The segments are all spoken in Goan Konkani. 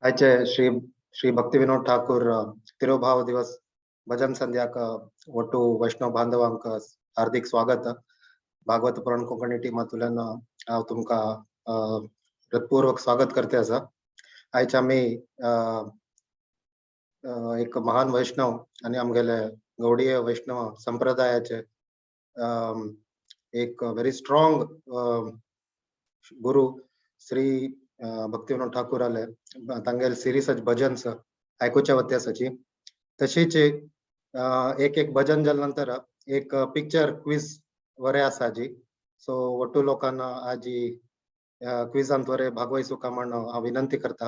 आयचे श्री श्री भक्ती विनोद ठाकूर तिरोभाव दिवस भजन संध्याक ಒಟ್ಟು वैष्णव बांधवांक हार्दिक स्वागत. भागवत पुराण कोंकणी टिमांतल्यान हांव तुमकां हृत्पूर्वक स्वागत करते आसा. आयज आमी एक महान वैष्णव आनी आमगेले गौडीय वैष्णव संप्रदायाचे एक व्हेरी स्ट्रॉंग गुरु श्री भक्ती विनोद ठाकूराले तांगेले सिरीज भजन्स आयकुच्या वत्ते आसाची. तशीच एक एक भजन जाल्या नंतर एक पिक्चर क्विज वरे आसा जी. सो ಒಟ್ಟು लोकांना आजी क्विजांत वरे भागवयसुका म्हण हांव विनंती करता.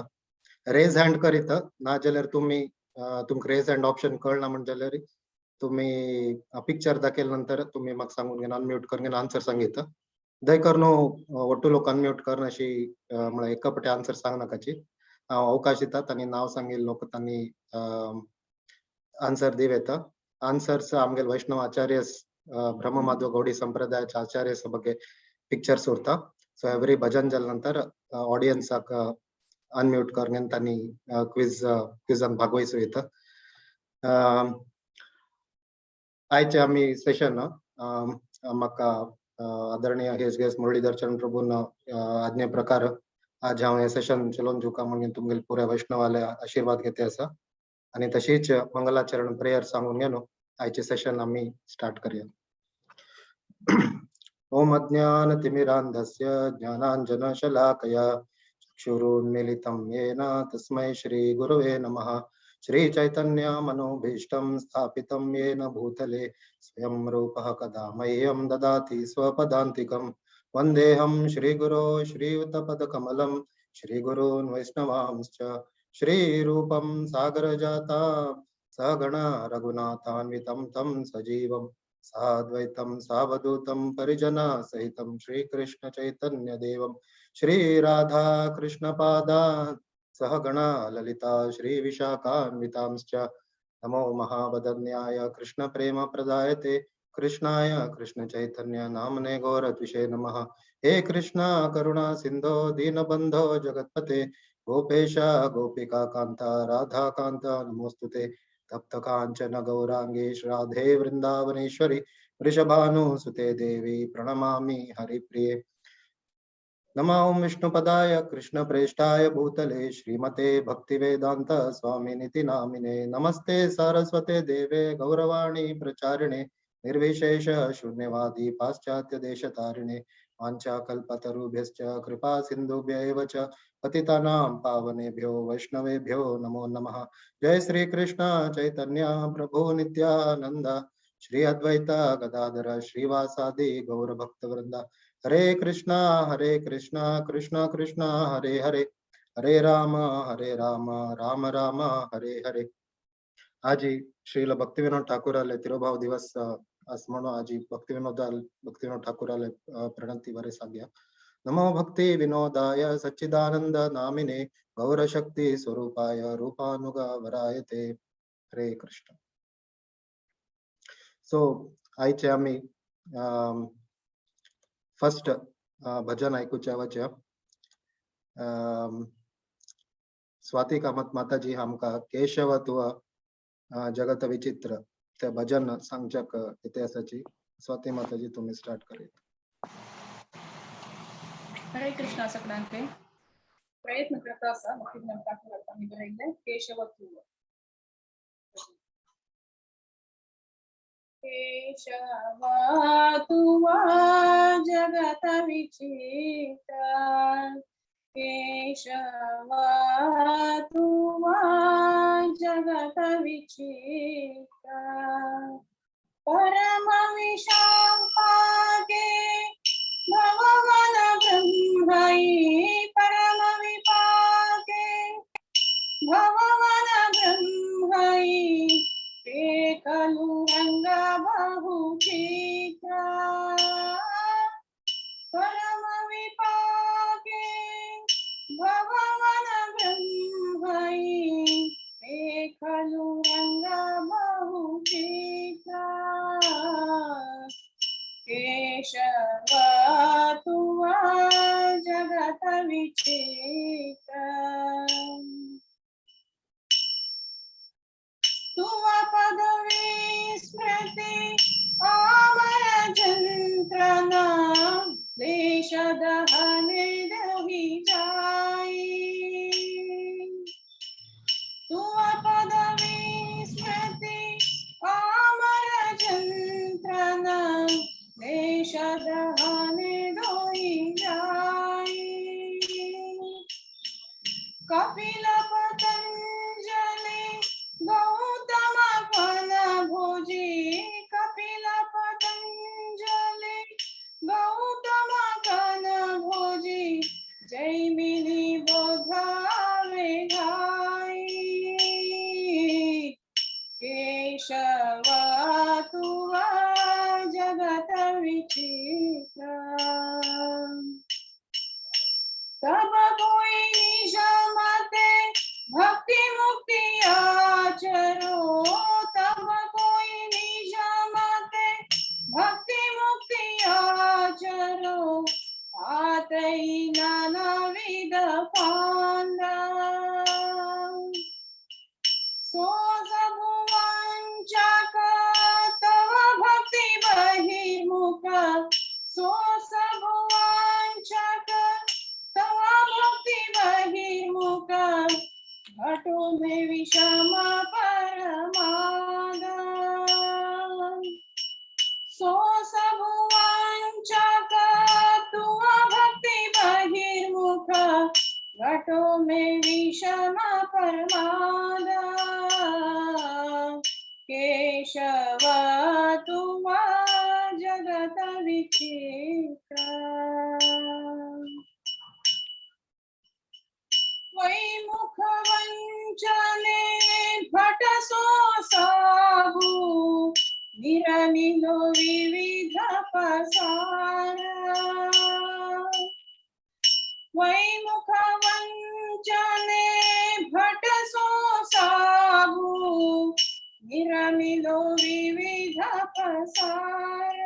रेज हँड करीत ना जाल्यार तुमी तुमकां रेज हँड ऑप्शन कळना म्हण जाल्यार तुमी पिक्चर दाखयल्या नंतर तुमी म्हाका सांगून घेवन अनम्यूट करून आन्सर सांगीत. दय करून ಒಟ್ಟು लोक अनम्यूट करून अशी म्हळ्यार एका पटे आन्सर सांग नाकाची. हांव अवकाश दितात आनी नांव सांगिल्ले लोक तांणी आन्सर दिव येता. आन्सर्स आमगेले वैष्णव आचार्य ब्रह्म माधव गौडी संप्रदायाचे आचार्य ಬಗ್ಗೆ पिक्चर्स उरता. सो एवरी भजन जाल्या नंतर ऑडियन्साक अनम्यूट करून तांणी क्विजान भागवयचो येता. आयचे आमी सेशन म्हाका आदरणीय हेज गेस मुरळीधर चरण प्रभून आज्ञे प्रकार आज हांव हें सेशन चलोवन दिवका म्हणून तुमगेले पुऱ्या वैष्णवाले आशीर्वाद घेते आसा. आनी तशीच मंगलाचरण प्रेयर सांगून घेवन आयचे सेशन आमी स्टार्ट करया. ओम अज्ञानतिमिरान्धस्य ज्ञानाञ्जनशलाकया चक्षुरुन्मीलितं येन तस्मै श्रीगुरवे नमः. श्रीचैतन्यमनोभीष्टं स्थापितं येन भूतले स्वयं रूपः कदा मह्यं ददाति स्वपदान्तिकं. वन्देऽहं श्रीगुरो श्रीयुतपदकमलं श्रीगुरून् वैष्णवांश्च श्रीरूपं सागरजाता सगण रघुनाथान्वितं तं सजीवं साद्वैतं सावधूतं परिजनसहितं श्रीकृष्ण चैतन्यदेवं श्रीराधा कृष्णपादान् सहगण ललिता श्रीविशाखान्वितांश्च. नमो महावदन्याय कृष्ण प्रेम प्रदायते कृष्णाय कृष्ण चैतन्य नामने गौरद्विषे नमः. हे कृष्ण करुणा सिंधो दीनबंधो जगत्पते गोपेश गोपिका कांता राधा कांता नमोस्तुते. तप्त कांचन गौरांगे राधे वृंदावनेश्वरी वृषभानुसुते देवी प्रणमामि हरिप्रिये. नमो ओम विष्णुपदाय कृष्ण प्रेष्ठाय भूतले श्रीमते भक्तिवेदांत स्वामिनिति नामिने. नमस्ते सारस्वते देवे गौरवाणी प्रचारिणे निर्विशेष शून्यवादी पाश्चात्य देशतारिणे. वाञ्छाकल्पतरुभ्यश्च कृपा सिन्धुभ्य एव च पतितानां पावनेभ्यो वैष्णवेभ्यो नमो नमः. जय श्री कृष्ण चैतन्य प्रभु नित्यानंद श्री अद्वैत गदाधर श्रीवासादि गौर भक्तवृंद. हरे कृष्णा कृष्णा कृष्णा हरे हरे, हरे राम राम राम हरे हरे. आजी श्रील भक्तिविनोद ठाकूराले तिरोभाव दिवस अस म्हणून आजी भक्तिविनोद ठाकूराले प्रणती वरे सांग्या. नमो भक्ति विनोदाय सच्चिदानंद नामिने गौरशक्ति स्वरूपाय रूपानुग वरायते. हरे कृष्ण. सो आयचे आमी फर्स्ट भजन आयकुच्या वच्या स्वाती कामत माताजी आमकां केशव तुव जगत विचित्र ते भजन सांगच्याक इतिहासाची. स्वाती माताजी तुम्ही स्टार्ट करीत. हरे कृष्णा सगळ्यांचे प्रयत्न करता आसा भक्तिविनोद ठाकूर आमी बरयल्लें केशव तुव. केशवा तुवा जगत विचित्र केशवा तुवा जगत विचित्र परम विशापाके भगवन ब्रह्मई परम विपाके भगवन ब्रह्मई खलु रंग बहुचित्र परम विपाके भगवन ब्रह्मई खलु रंग बहुचित्र केशव तुवा जगत विचित्र. स्मृति अमर जंत्रणा क्लेश दहने दोहि जाई। तुव पदवी स्मृति अमर जंत्रणा क्लेश दहने दोहि जाई। कपिल पतंजलि गौतम फल भोजी, कपिल पतंजलि गौतम फल भोजी, जैमिनी बोधावे गाई। केशव तुवा जगत विचित्र, तब कोई निज मते भक्ति मुक्ति आचरो, तब कोई निज मते भक्ति मुक्ति आचरो, आतई नानाविध फांदा। सो सबु वंचक तव भक्ति बहिर्मुख, सो सबु वंचक तव भक्ति बहिर्मुख, घटो में विषम परमाद। सो सबु वंचक तुव भक्ति बहिर्मुख, घटो में विषम परमाद। केशव तुवा जगत विचित्र, वैमुख वंचने भट सो साबु, निरमिलो विविध पसार। वैमुख वंचने भट सो साबु, निरमिलो विविध पसार।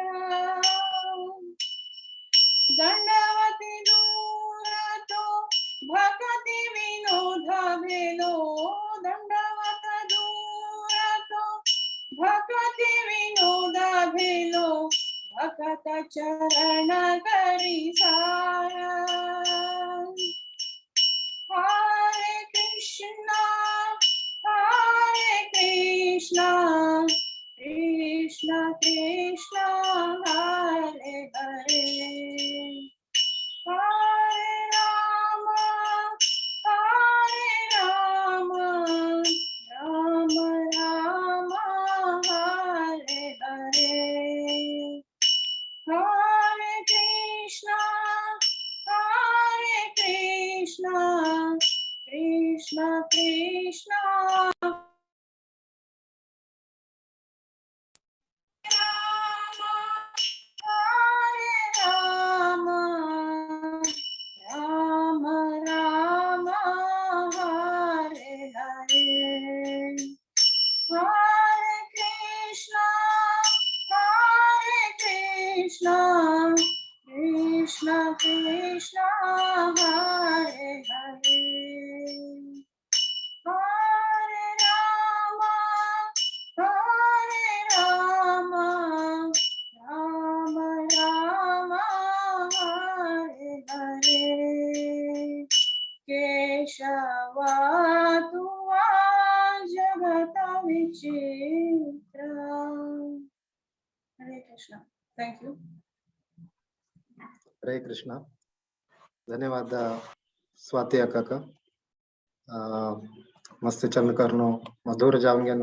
दंडवती दूर तो भक्ति विनोद भेलो, दंडवत दूर तो भक्ति विनोद भेलो, भक्त चरण करी सार। हरे कृष्णा हरे कृष्णा कृष्ण कृष्ण हरे हरे, हरे राम हरे राम राम राम हरे हरे, हरे कृष्णा हरे कृष्णा कृष्ण कृष्ण राम हरे राम राम राम हरे हरे, हरे कृष्णा हरे कृष्णा कृष्ण कृष्ण हरे हरे, हरे राम हरे राम राम राम हरे हरे। केशव तुवा जगत विचित्र। हरे Krishna. Thank you. Hare Krishna. धन्यवाद स्वाती अक्का। मस्त चंद करनो मधुर जावन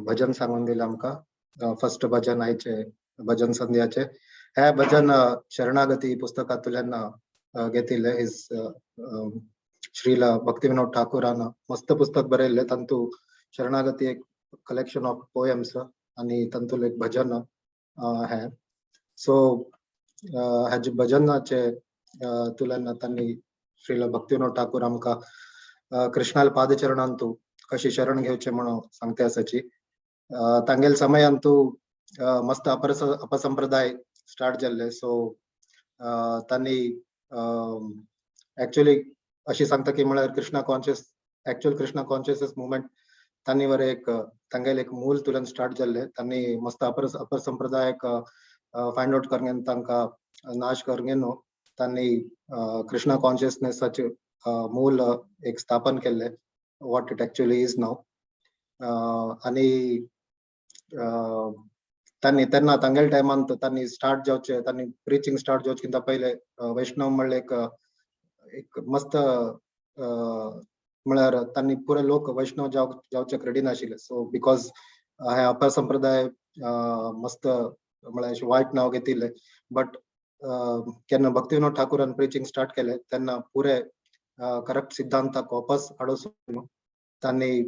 भजन सांगून दिलं आमकां। फर्स्ट भजन आयचे भजन संध्याचे हे भजन शरणागती पुस्तकांतल्यान घेतिल्ले। Is Srila Bhaktivinoda ठाकूरान मस्त पुस्तक बरयल्ले, तांतू शरणागती एक कलेक्शन ऑफ पोएम्स आणि तांतूल एक भजन हे। सो हेजे भजनाचे तुल्यान तांणी श्रील भक्तिविनोद ठाकूर आमकां कृष्णाल पादचरणांतू कशी शरण घेवचे म्हणून सांगते आसाची। तांगेल समयांतू मस्त अपसंप्रदाय स्टार्ट जाल्ले। सो तांणी एक्चुअली अशी सांगता की म्हळ्यार Krishna conscious, actual Krishna consciousness movement तांणी बरें एक तांगेले एक मूल तुलन स्टार्ट जाल्ले. तांणी मस्त अपर अपर संप्रदायक फायंड आउट करून तांकां नाश करून तांणी कृष्णा कॉन्शियसनेसाचे मूल एक स्थापन केल्ले, what it actually is now. आनी तांणी तेन्ना तांगेले टायमान तांणी स्टार्ट जावचे, तांणी प्रिचिंग स्टार्ट जावचे पयले वैष्णव म्हणले एक एक मस्त म्हळ्यार तांणी पुरे लोक वैष्णव जावचे रेडी नाशिल्ले. सो because हे अपर संप्रदाय मस्त म्हळ्यार अशें वायट नांव घेतिल्ले. बट केन्ना भक्तिविनोद ठाकूरान प्रिचिंग स्टार्ट केले तेन्ना पुरे करेक्ट सिद्धांताक वापस हाडून तांणी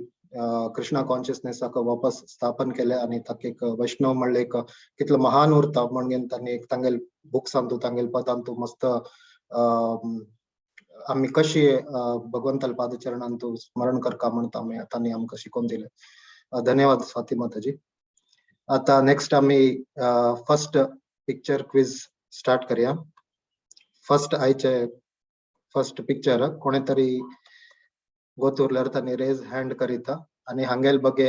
कृष्णा कॉन्शियसनेसाक वापस स्थापन केले आनी ताका एक वैष्णव म्हणले एक कितलो महान उरता म्हणून तांणी एक तांगेले बुक्सांतू तांगेले पदांतू मस्त आमी कशी भगवंताल पादचरणांतू स्मरण करका म्हणटा आमी तांणी आमकां शिकोवन दिले. धन्यवाद स्वाती माताजी. आता नेक्स्ट आमी फर्स्ट पिक्चर क्विज स्टार्ट करया. फर्स्ट आयचे फर्स्ट पिक्चर कोणे तरी गोतुरल्यार तांणी रेज हँड करिता आनी हांगेल ಬಗ್ಗೆ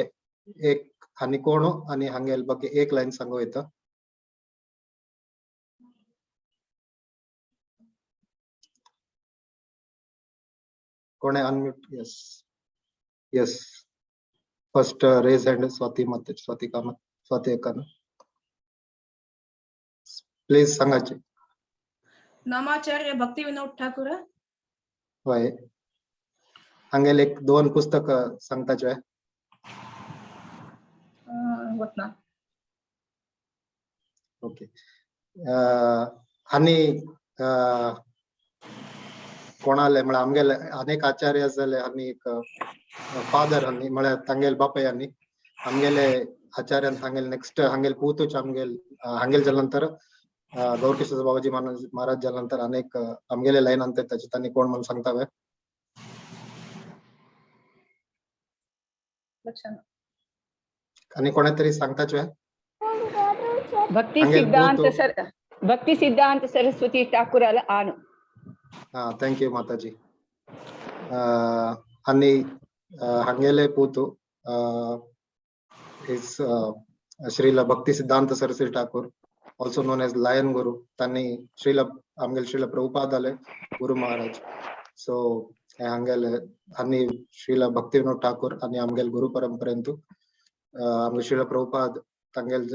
एक आनी कोण आनी हांगेल ಬಗ್ಗೆ एक लायन सांगू येता. कोणे unmute? Yes yes, first raise hand Swati Mata, Swati Kamat, Swati अक्कान प्लीज सांगाचे. नामाचार्य भक्ती विनोद ठाकूर. हय, हांगेले एक दोन पुस्तक सांगताचे. वतना. ओके. आनी कोणाले म्हळ्यार आमगेले अनेक आचार्य जाले आनी एक फादर आनी म्हळ्यार तांगेले बापाय आनी आमगेले आचार्यान हांगेले नेक्स्ट हांगेले पूतूच आमगेल हांगेल जाल्या नंतर गौरकिशोर बाबाजी महाराज जाल्या नंतर अनेक आमगेले लायन अंत ताचे तांणी कोण म्हणून सांगतावे? लक्षात. आनी कोणे तरी सांगताचे? भक्ति हांगेल सिद्धांत पूत. सर भक्ति सिद्धांत सरस्वती ठाकूराल आनु. हा, thank you Mataji. आनी हांगेले पूतु is Srila Bhakti Siddhanta Saraswati Thakur, also known as Lion Guru. तांणी श्रील आमगेले श्रील प्रभुपादाले गुरु महाराज. सो हांगेले आनी श्रील भक्ती विनोद ठाकूर आनी आमगेले गुरु परंपरेंतु आमगे श्रील प्रभुपाद तांगेल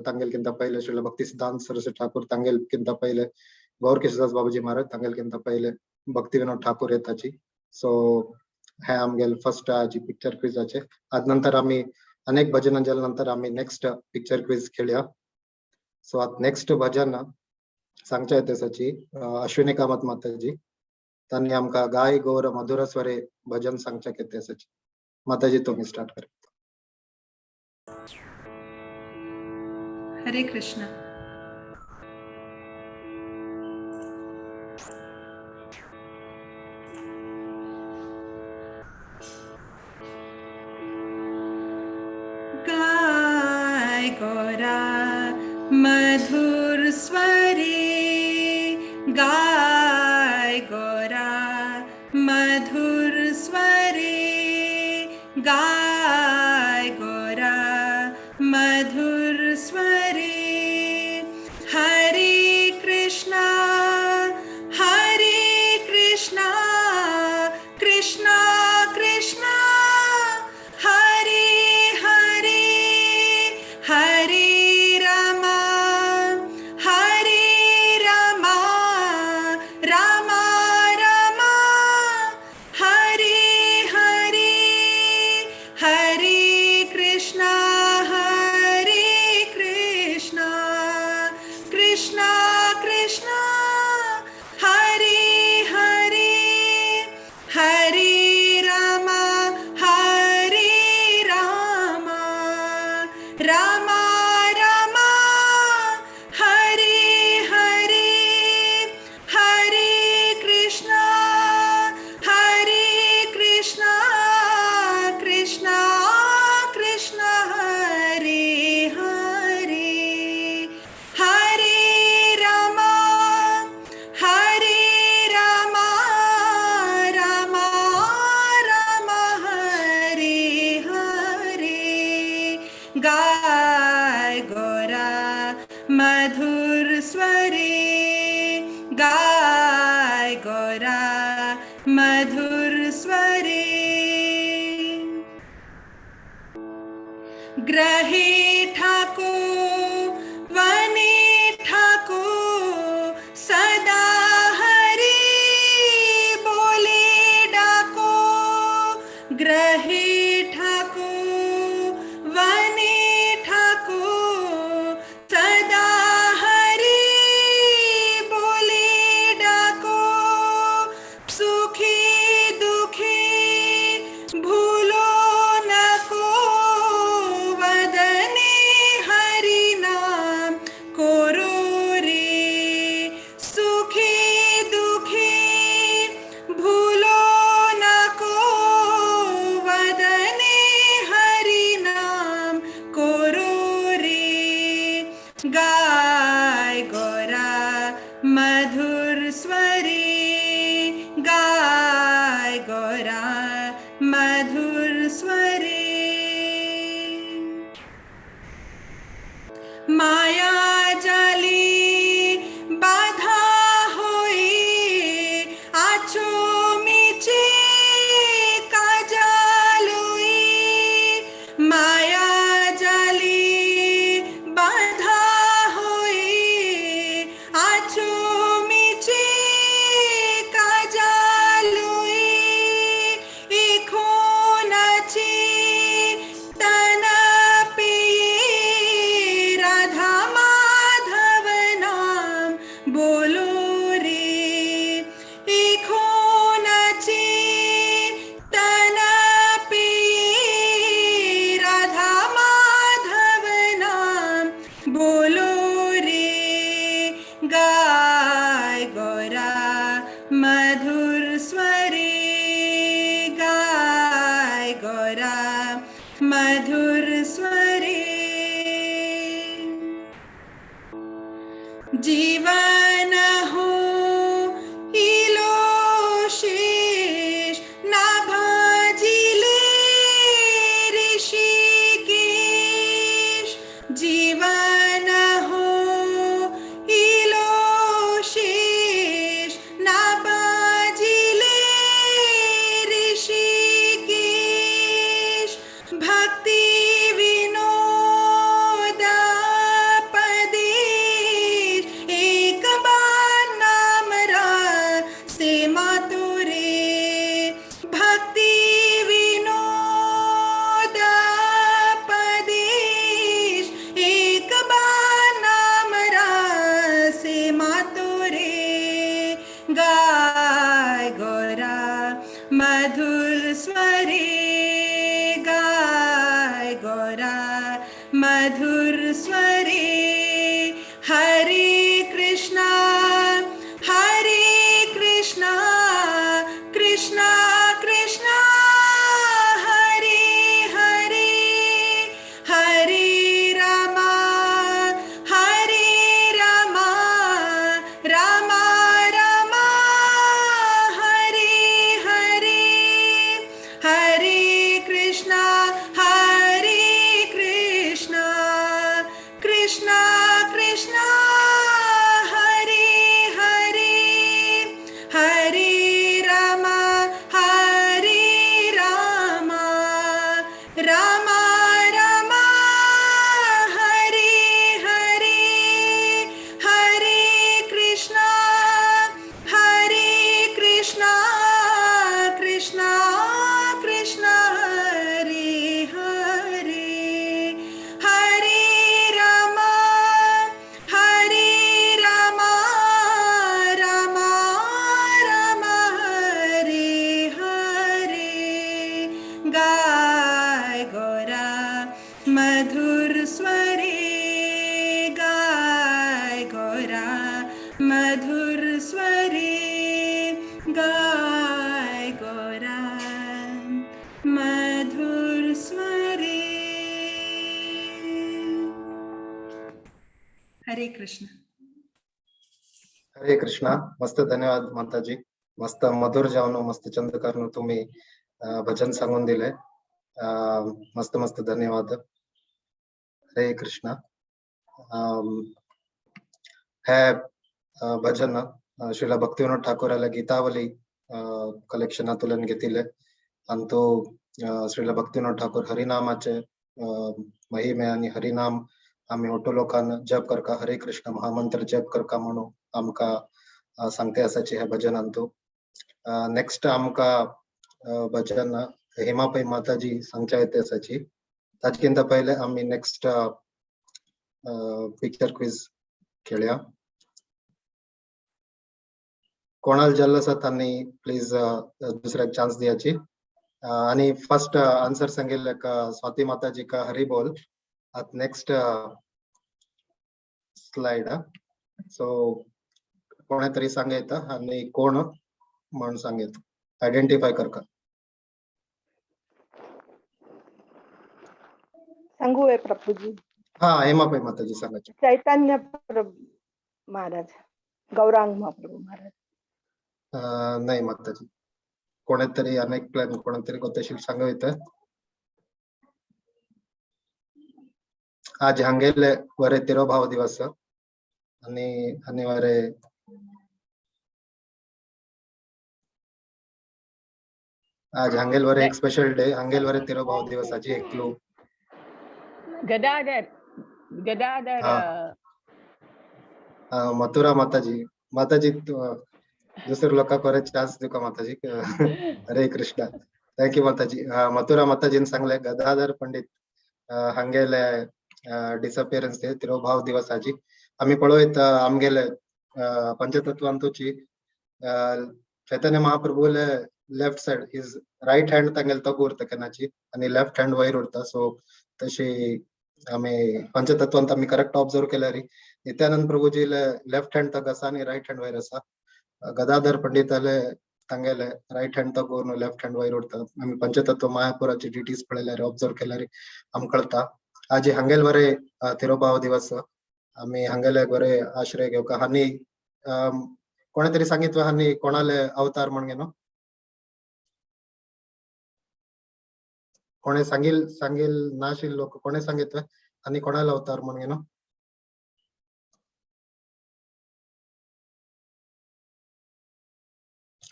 तांगेल किंत पहिले श्रील भक्ती सिद्धांत सरस्वती ठाकूर, तांगेल किंत पहिले गौर किशोरदास बाबूजी महाराज, तांगेल किंत पहिले भक्ती विनोद ठाकूर येताची. सो हे आमगेले फर्स्ट आजी पिक्चर क्विजाचे. आज नंतर आमी अनेक भजन जाल्या नंतर आमी नेक्स्ट पिक्चर क्विज खेळया. सो आत नेक्स्ट भजन सांगच्या येतेसाची अश्विनी कामत माताजी. तांणी आमकां गाय गौर मधुर स्वरे भजन सांगच्या येतेसाची. माताजी तुम्ही स्टार्ट करा. हरे कृष्णा. गाय गोरा मधुर स्वरे, गाय गोरा मधुर स्वरे, गाय गोरा मधुर स्वरे. हरे कृष्णा हरे कृष्णा कृष्णा कृष्णा हरे हरे, हरे रामा हरे रामा रामा रामा हरे हरे, हरे मधुर स्वरे। ग्रहे ठाको वने ठाको सदा हरि बोले डाको। ग्रहे ठाको वने ठाको सदा हरि बोले डाको। सुखी दुखी भूलो नको वदने हरि नाम कोरो रे। सुखी दुखी भूलो नको वदने हरि नाम कोरो रे। गाय गोरा मधुर स्वरे, गाय गोरा मधुर स्वरे। माया जाली बाधा होई आछो मिचे काजालोई। माया जाली बाधा होई आछो मिचे काजालोई। एखोनाची तन पिये राधा माधव नाम बोलो रे। एखोनाची तन पिये राधा माधव नाम बोलो रे। गाय गोरा मधुर स्वरे, गाय गोरा मधुर स्वरे। जीवन हो इलो शेष ना भाजिले ऋषिकेश। जीवन हो इलो शेष ना बाजिले ऋषिकेश। भक्ति विनोद पदेश एक बार नाम से मातुरे। भक्ति विनोद पदेश एक बार नाम से मातुरे। गाय गोरा मधुर स्वरे, गाय गोरा मधुर स्वरे। हरे कृष्णा हरे कृष्णा कृष्णा कृष्णा हरे हरे। हरे रामा हरे रामा रामा रामा हरे हरे। हरे कृष्णा हरे कृष्णा कृष्णा कृष्णा हरे हरे। हरे रामा हरे रामा रामा रामा हरे हरे। हरे कृष्णा हरे कृष्णा कृष्णा कृष्णा हरे हरे। हरे रामा हरे रामा रामा रामा हरे हरे। गाय गोरा मधुर स्वरे, गाय गोरा मधुर स्वरे। गाय गोरा मधुर स्वरे। हरे कृष्ण। हरे कृष्णा। मस्त, धन्यवाद माताजी। मस्त मधुर जावनो मस्त चंद करून तुम्ही भजन सांगून दिले। मस्त मस्त धन्यवाद। हरे कृष्णा। हे भजन श्रीला भक्तिविनोद ठाकूराला गीतावली कलेक्शनांतल्यान घेतिल्ले आनी तो श्रील भक्तिविनोद ठाकूर हरिनामाचे महिमे आनी हरिनाम आमी ओटो लोकान जप करका, हरे कृष्ण महामंत्र जप करका म्हणून आमकां सांगते आसाची ह्या भजनांतू. नेक्स्ट आमकां भजन हेमा पै माताजी सांगच्या येते आसाची. ताचकिंत पयले आमी नेक्स्ट पिक्चर क्विज खेळया. कोणाल जाल्लो आसा तांणी प्लीज दुसऱ्याक चान्स दियाची. आणि फर्स्ट आन्सर सांगिल्ले का स्वाती माताजी का हरी बोल. आत नेक्स्ट स्लाइड. सो कोणे तरी सांगयता आणि कोण म्हण सांगयता, आयडेंटिफाय करका. सांगू आहे प्रभूजी? हा, हेमा पै माताजी सांगायचे. चैतन्य प्रभू महाराज, गौरांग महाप्रभू महाराज. नाही माताजी, कोणीतरी अनेक प्लॅन कोणीतरी गोतशील सांगू येतं. आज हांगेले वरे तिरोभाव दिवस आणि आणि वरे आज हांगेल वरे एक स्पेशल डे, हांगेल वरे तिरोभाव दिवसाची एक क्लू. गदाधर, गदाधर. हा. मथुरा माताजी. माताजी, दुसऱ्या लोकांक बरे चान्स दिवका माताजी. हरे कृष्णा, thank you माताजी. मथुरा माताजीन सांगले गदाधर पंडित हांगेले डिसअपियरन्स डे, तिरोभाव दिवस आजी. आमी पळयत आमगेले पंचतत्वांतूची चैतन्य महाप्रभूले left side his right hand तांगेले तग उरता केन्नाची आनी लेफ्ट हँड वयर उरता. सो तशी आमी पंचतत्वांत आमी करेक्ट ऑब्जर्व केल्यार नित्यानंद प्रभुजीले लेफ्ट हँड तग आसा आनी रायट हँड वयर आसा. गदाधर पंडिताले तांगेले रायट हँड तग उरून लेफ्ट हँड वयर उरता. आमी पंचतत्व मायापुराची डिटीज पळयल्यार, ऑब्जर्व केल्यार आमकां कळता. आजी हांगेल बरे तिरोभाव दिवस, आमी हांगेले बरे आश्रय घेवका. हानी कोणे तरी सांगितलं हानी कोणाले अवतार म्हण घेनो? कोणे सांगील? सांगील नाशिल लोक कोणे सांगितलं आणि कोणाला अवतार म्हण घेनो?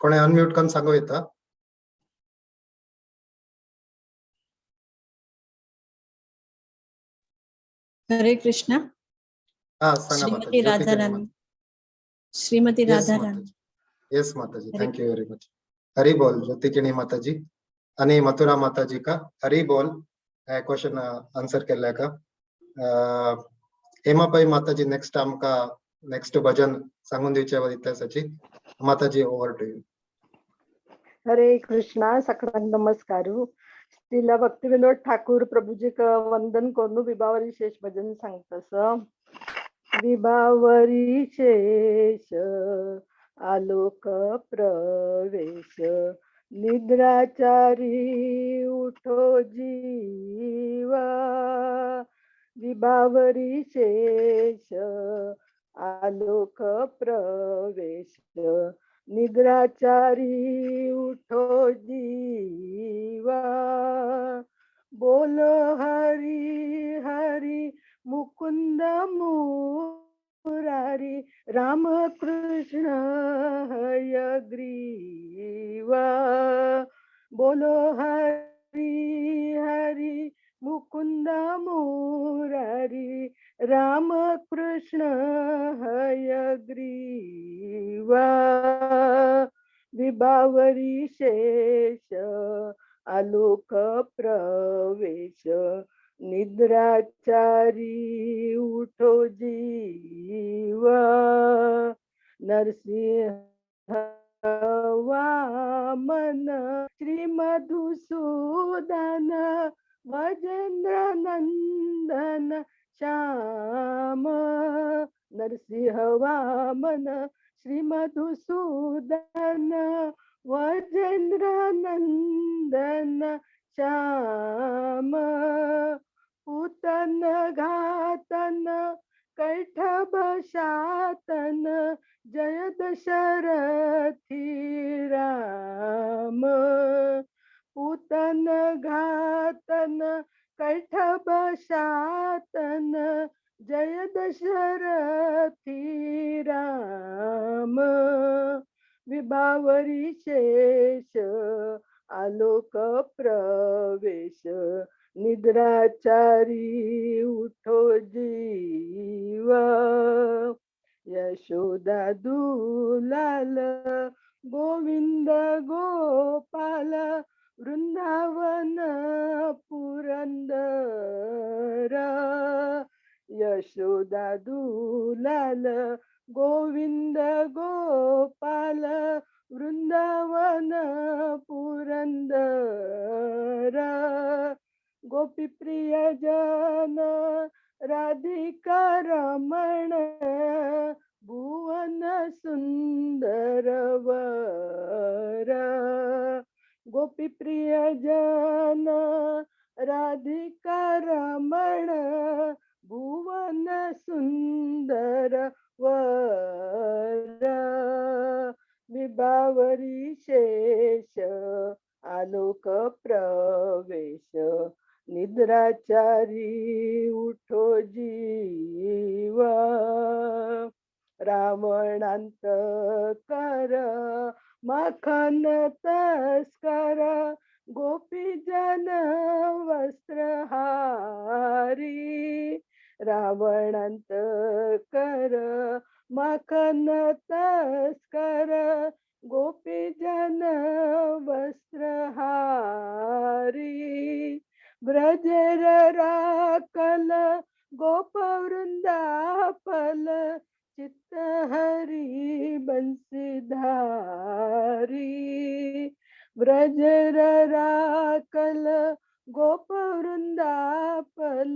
कोणे अनम्यूट करून सांगू येता? हरे कृष्णा. हा, सांगा माताजी. श्रीमती ज्योती किणी. राधाराणी, श्रीमती येस राधाराणी. माताजी, येस माताजी. हरे thank you very much. Hari बोल ज्योतिकिणी माताजी आणि मथुरा माताजी का हरी बोल. क्वेश्चन आन्सर केल्ले का. हेमा पै माताजी नेक्स्ट आमका नेक्स्ट भजन सांगून दिवचे इतिहासाची. माताजी, ओव्हर टू you. हरे कृष्णा, सगळ्यांक नमस्कार. श्रीला भक्तिविनोद ठाकूर प्रभूजीक वंदन करून विभावरी शेष भजन सांगतस. विभावरी शेष आलोक प्रवेश, निद्राचारी उठो जीवा. विभावरी शेष आलोक प्रवेश, निद्राचारी उठो जीवा. बोल हरी हरी मुकुंद मुरारी, राम कृष्ण हयग्रीवा. बोलो हरी हरी मुकुंद मुरारी, राम कृष्ण हयग्रीवा. विभावरी शेष आलोक प्रवेश, निद्राचारी उठो जीवा. नरसिंह वामन श्री मधुसूदन, वजेंद्र नंदन श्याम. नरसिंह वामन श्री मधुसूदन, वजेंद्र नंदन श्याम. पूतन घातन कैठब शातन, जय दशरथी राम. पूतन घातन कैठब शातन, जय दशरथी राम. विभावरी शेष आलोक प्रवेश निद्राचारी उठो जीव। यशोदा दुलाल गोविंद गोपाल वृंदावन पुरंदर। यशोदा दुलाल गोविंद गोपाल वृंदावन पुरंदर। गोपी प्रिय जन राधिका रमण भुवन सुंदर वर। गोपी प्रिय जन राधिका रमण भुवन सुंदर वर। विभावरी शेष आलोक प्रवेश निद्राचारी उठो जीव। रावणांत कर माखन तस्कर गोपी जन वस्त्रहारी। रावणांत कर माखन तस्कर गोपी जन वस्त्रहारी। ब्रजर राकल गोप वृंदापल चित्त हरि बंसीधारी। ब्रजर राकल गोप वृंदापल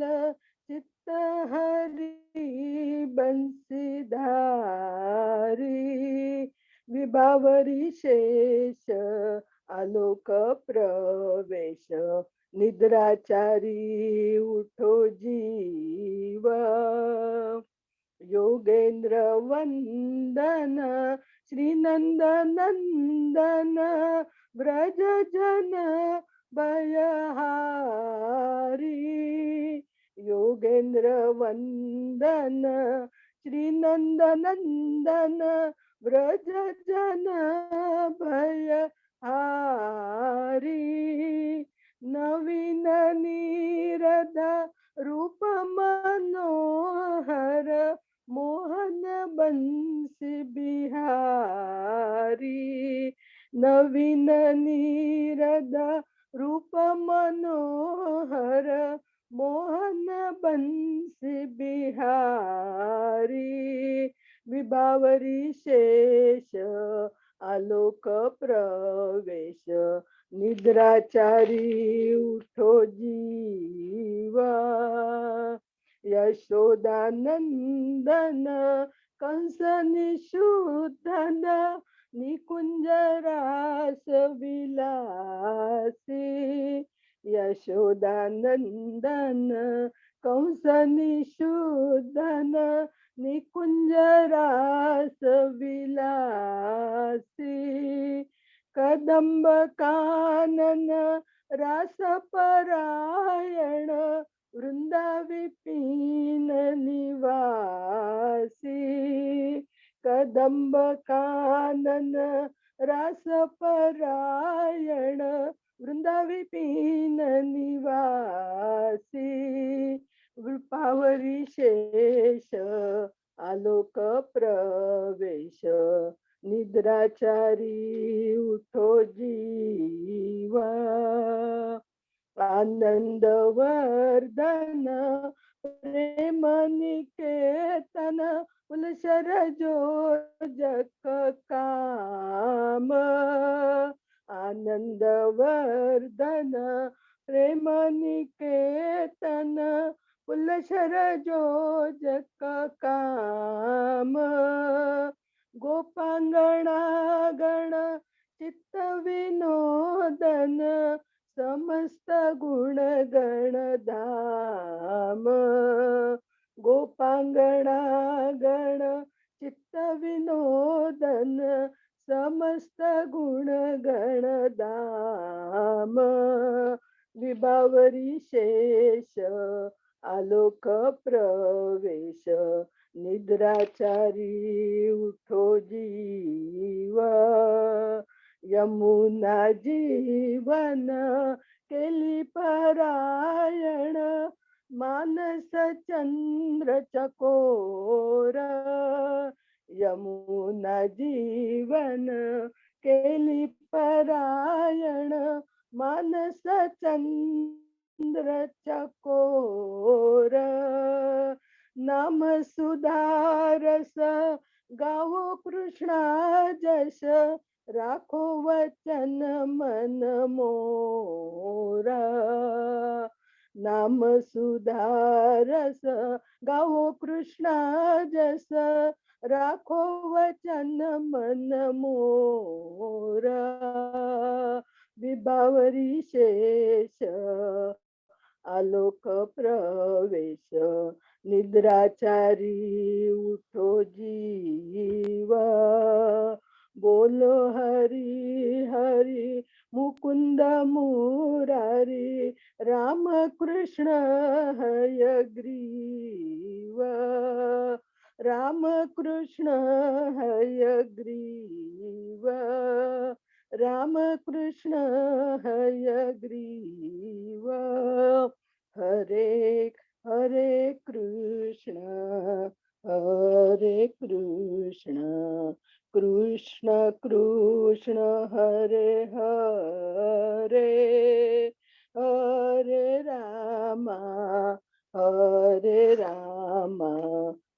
चित्त हरि बंसीधारी। विभावरी शेष आलोक प्रवेश निद्राचारी उठो जीव। योगेंद्र वंदन श्रीनंद नंदन व्रज जन भयहारी। योगेंद्र वंदन श्रीनंद नंदन व्रज जन भयहारी। नवीन नीरद रूप मनोहर मोहन बंसी बिहारी। नवीन नीरद रूप मनोहर मोहन बंसी बिहारी। विभावरी शेष आलोक प्रवेश निद्राचारी उठो जीव। यशोदा नंदन कंस निषूदन निकुंज रास विलासी। यशोदा नंदन कंस निषूदन निकुंज रास विलासी। कदम्ब कानन रास परायण वृंदा विपिन निवासी। कदम्ब कानन रास परायण वृंदा विपिन निवासी। विभावरी शेष आलोक प्रवेश निद्राचारी उठो जीव। आनंद वर्धन प्रेम निकेतन पुलशर जोजक काम। आनंद वर्धन प्रेम निकेतन पुलशर जोजक काम। गोपांगणागण चित्त विनोदन समस्त गुण गण धाम। गोपांगणागण चित्त विनोदन समस्त गुण गण धाम। विभावरी शेष आलोक प्रवेश निद्राचारी उठो जीव। यमुना जीवन केली परायण, मानस चंद्र चकोर। यमुना जीवन केली परायण, मानस चंद्र चकोर। नाम सुधारस गावो कृष्णा जस, राखो वचन मन मोरा। नाम सुधारस गावो कृष्णा जस, राखो वचन मन मोरा। विभावरी शेष आलोक प्रवेश, निद्राचारी उठो जीव। बोलो हरि हरि मुकुंद मुरारी, राम कृष्ण हयग्रीव। राम कृष्ण हयग्रीव, राम कृष्ण हयग्रीव। हरे हरे कृष्ण हरे कृष्ण कृष्ण कृष्ण हरे हरे, हरे रामा हरे रामा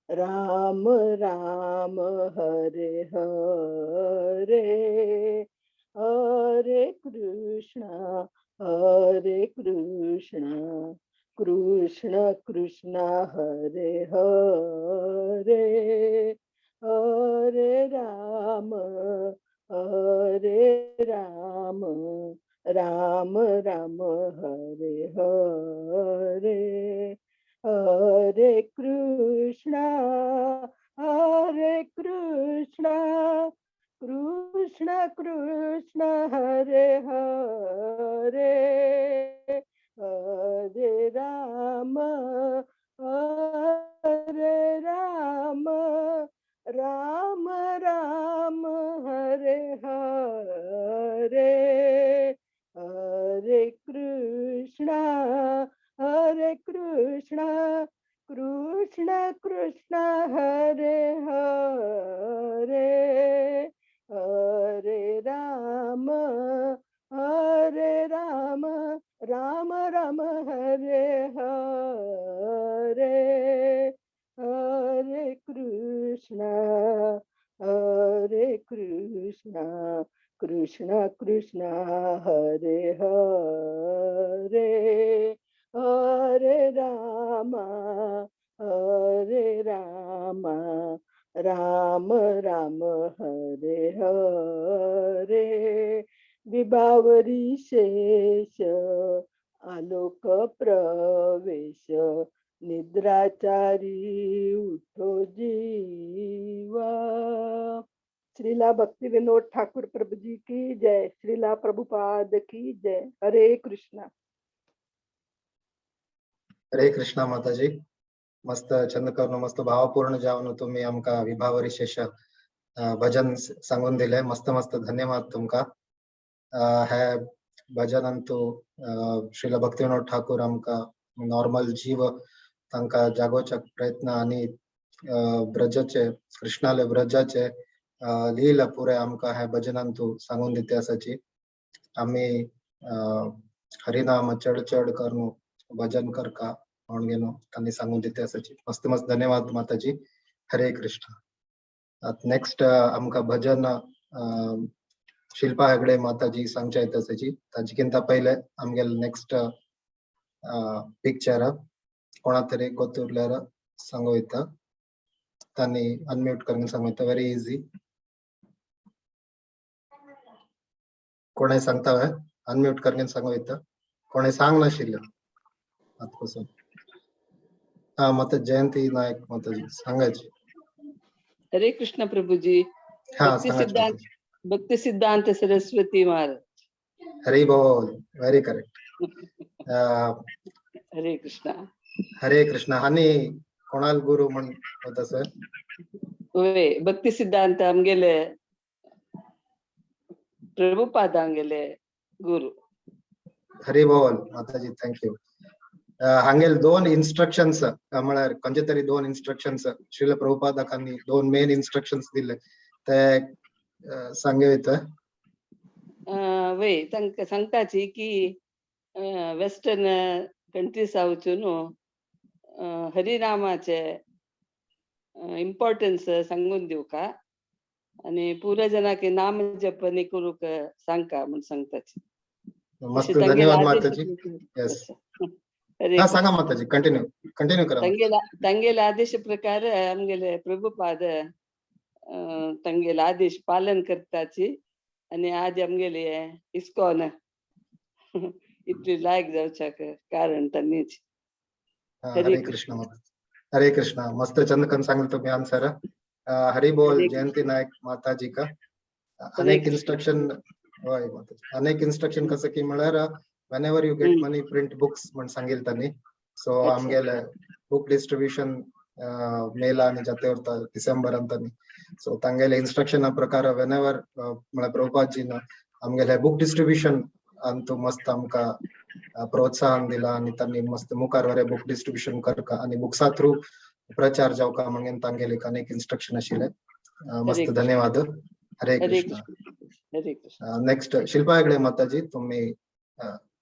राम राम हरे हरे। हरे कृष्ण हरे कृष्ण कृष्ण कृष्ण हरे हरे, हरे राम हरे राम राम राम हरे हरे। हरे कृष्ण हरे कृष्ण कृष्ण कृष्ण हरे हरे, हरे राम हरे राम राम राम हरे हरे। हरे कृष्ण हरे कृष्ण कृष्ण कृष्ण हरे हरे, हरे राम हरे राम राम राम हरे हरे। हरे कृष्ण हरे कृष्ण कृष्ण कृष्ण हरे हरे, हरे राम हरे राम राम राम हरे हरे। विभावरी शेष आलोक प्रवेश, निद्राचारी उठो जीवा। श्रीला भक्ति विनोद ठाकुर प्रभु जी की जय। श्रीला प्रभुपाद की जय। हरे कृष्णा। हरे कृष्णा माताजी, मस्त छंद करून मस्त भावपूर्ण जावन तुम्ही आमका विभावरी शेष भजन सांगून दिले। मस्त मस्त धन्यवाद तुमका। हे भजनांतु श्रीला भक्तिविनोद ठाकुर आमका नॉर्मल जीव तांका जागोवच्या प्रयत्न आणि ब्रजाचे कृष्णाले ब्रजाचे लीला पुरे आमका हे भजनांतु सांगून दिते आसाची। आमी हरिनाम चड चड करून भजन करका म्हणून घेनो तांणी सांगून दिते आसाची। मस्त मस्त धन्यवाद माताजी। हरे कृष्ण। नेक्स्ट आमका भजन शिल्पा हेगडे माताजी सांगच्या येता आसाची। ताजे पहिले आमगेले नेक्स्ट पिक्चर कोणा तरी गोत उरल्यार सांगू येता, तांणी अनम्यूट करून सांगू येता। Very easy. कोणें सांगता वे अनम्यूट करून सांगू येता, कोणें सांग नाशिल्लें आतां. हा माता जयंती नायक माताजी सांगायची. हरे कृष्ण प्रभुजी. हा भक्ती सिद्धांत भक्ती सिद्धांत सरस्वती महाराज. हरी बोल. Very correct. Hare Krishna. Hare Krishna. आणि कोणाल गुरु म्हण वता सर. वय, भक्ती सिद्धांत आमगेले प्रभुपादांगेले गुरु. हरी बोल माताजी, thank you. हांगेल दोन इन्स्ट्रक्शन्स, म्हळ्यार खंयचे तरी दोन इन्स्ट्रक्शन्स श्रील प्रभुपादांनी दोन मेन इन्स्ट्रक्शन्स दिले ते सांगे वयता. वय, तांकां सांगताची की वेस्टर्न कंट्रीसा वचून हरिनामाचे इम्पॉर्टन्स सांगून दिवका आनी पुरा जनाक नाम जप न्ही करूंक सांगका म्हूण सांगताची. मस्त, धन्यवाद माताजी. येस. हरे. हा, सांगा माताजी, कंटिन्यू कंटिन्यू करा. तांगेले तांगेले आदेश प्रकार आमगेले प्रभुपाद तांगेले आदेश पालन करताची आनी आज आमगेले इस्कॉन इतली लायक जावच्याक कारण तांणीच. हा, हरे कृष्ण माताजी. हरे कृष्ण. मस्त चंदकन सांगलं तुम्ही आन्सर. हरी बोल. हरे. जयंती नायक माताजी का अनेक कृष्ण. इन्स्ट्रक्शन. होय माताजी, अनेक इन्स्ट्रक्शन कसं की म्हळ्यार whenever you get money, print books म्हण सांगितलं त्यांनी. सो आमगेले बुक डिस्ट्रीब्युशन मेला आनी जाते उरता डिसेंबर अंतानी. सो तांगेले इन्स्ट्रक्शन प्रकार when ever म्हळ्यार प्रभुपादजीन आमगेले बुक डिस्ट्रीब्युशन अंतू मस्त आमकां प्रोत्साहन दिला आनी तांणी मस्त मुखार बरें बुक डिस्ट्रीब्युशन करका आनी बुक्सा थ्रू प्रचार जावका म्हणून तांगेले अनेक इन्स्ट्रक्शन आशिल्ले. मस्त. कृष्ण. धन्यवाद. हरे हरे कृष्ण. कृष्ण, हरे कृष्ण. नेक्स्ट शिल्पा हेगडे माताजी, तुम्ही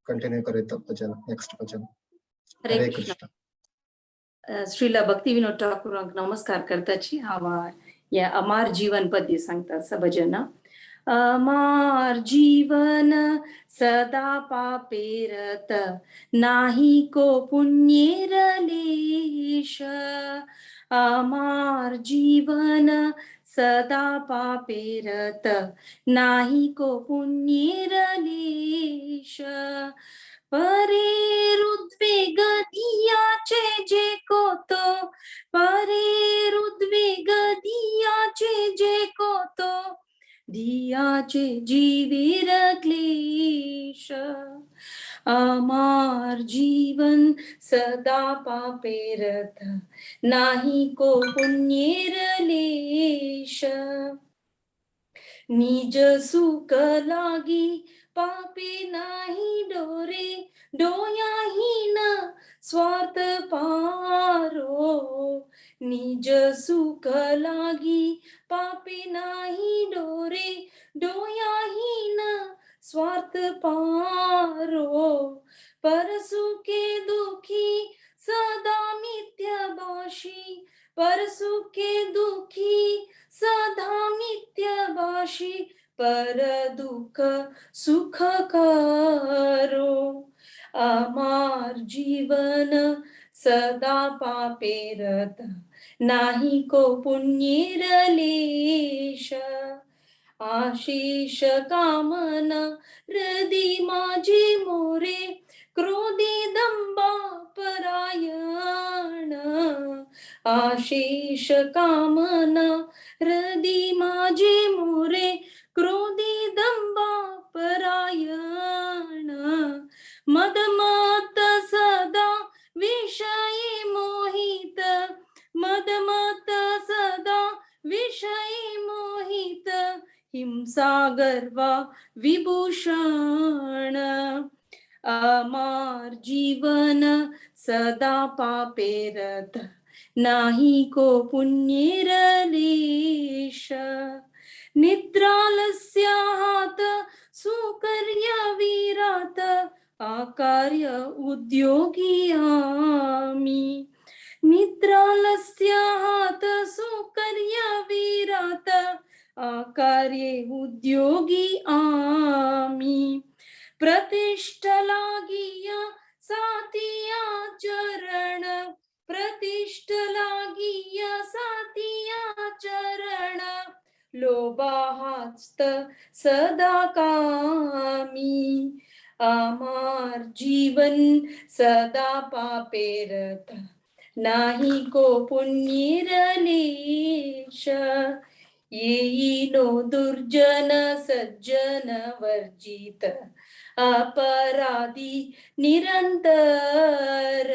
कंटिन्यू करीत भजन, नेक्स्ट भजन. हरे हरे कृष्ण. कृष्ण. श्रीला भक्ती विनोद ठाकूरांक नमस्कार करताची. हांव हे अमार जीवन पद्य सांगता भजन. अमार जीवन सदा पापेरत, नाही को पुण्येर लेश. अमार जीवन सदा पापेरत, नाही को पुण्येर लेश. परेर उद्वेग दियाचे जे कोतो, परेर उद्वेग दियाचे जे कोतो, दियाचे जीवेर क्लेश. अमार जीवन सदा पापेरत, नाही को पुण्येर लेश. निज सुख लागी पापे नाही डोरे, डोयाहीन स्वार्थ पारो. निज सुख लागी पापे नाही डोरे, डोयाहीन स्वार्थ पारो. परसुखे दुखी सदा मिथ्या भाषी, परसुखे दुखी सदा मिथ्या भाषी, पर दुःख सुख करो. अमार जीवन सदा पापेरत, नाही को पुण्येर लेश. आशिष कामना हृदि माझे मोरे, क्रोधी दंबा परायण. आशिष कामना हृदि माझे मोरे, क्रोधी दंबा परायण. मदमत सदा विषयी मोहित, मदमत सदा विषयी मोहित, हिंसा गर्वा विभूषण. अमार जीवन सदा पापेरत, नाही को पुण्येर लेश. निद्रालस्य हात सुकर्य विरात, आकार्य उद्योगी आमी. निद्रालस्य हात सुकर्य विरात, आकार्ये उद्योगी आमी. प्रतिष्ठा लागिया सातिया चरण, प्रतिष्ठा लागिया सातिया चरण, लोभाहास्त सदा कामी. अमार जीवन सदा पापेरत, नाही को पुण्येर लेश. येईनो दुर्जन सज्जन वर्जित, अपराधी निरंतर.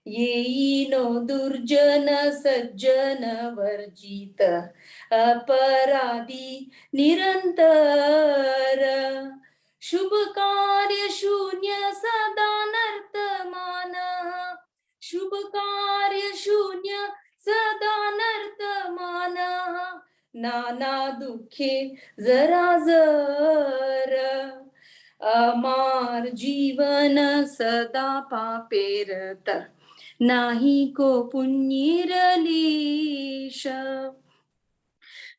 येईनो दुर्जन सज्जन वर्जित अपराधी निरंतर। शुभ कार्य शून्य सदा नर्तमान, शुभ कार्य शून्य सदा नर्तमान, नाना दुःखे जरा जर। अमार जीवन सदा पापेरत, नाही को पुण्यरलेश।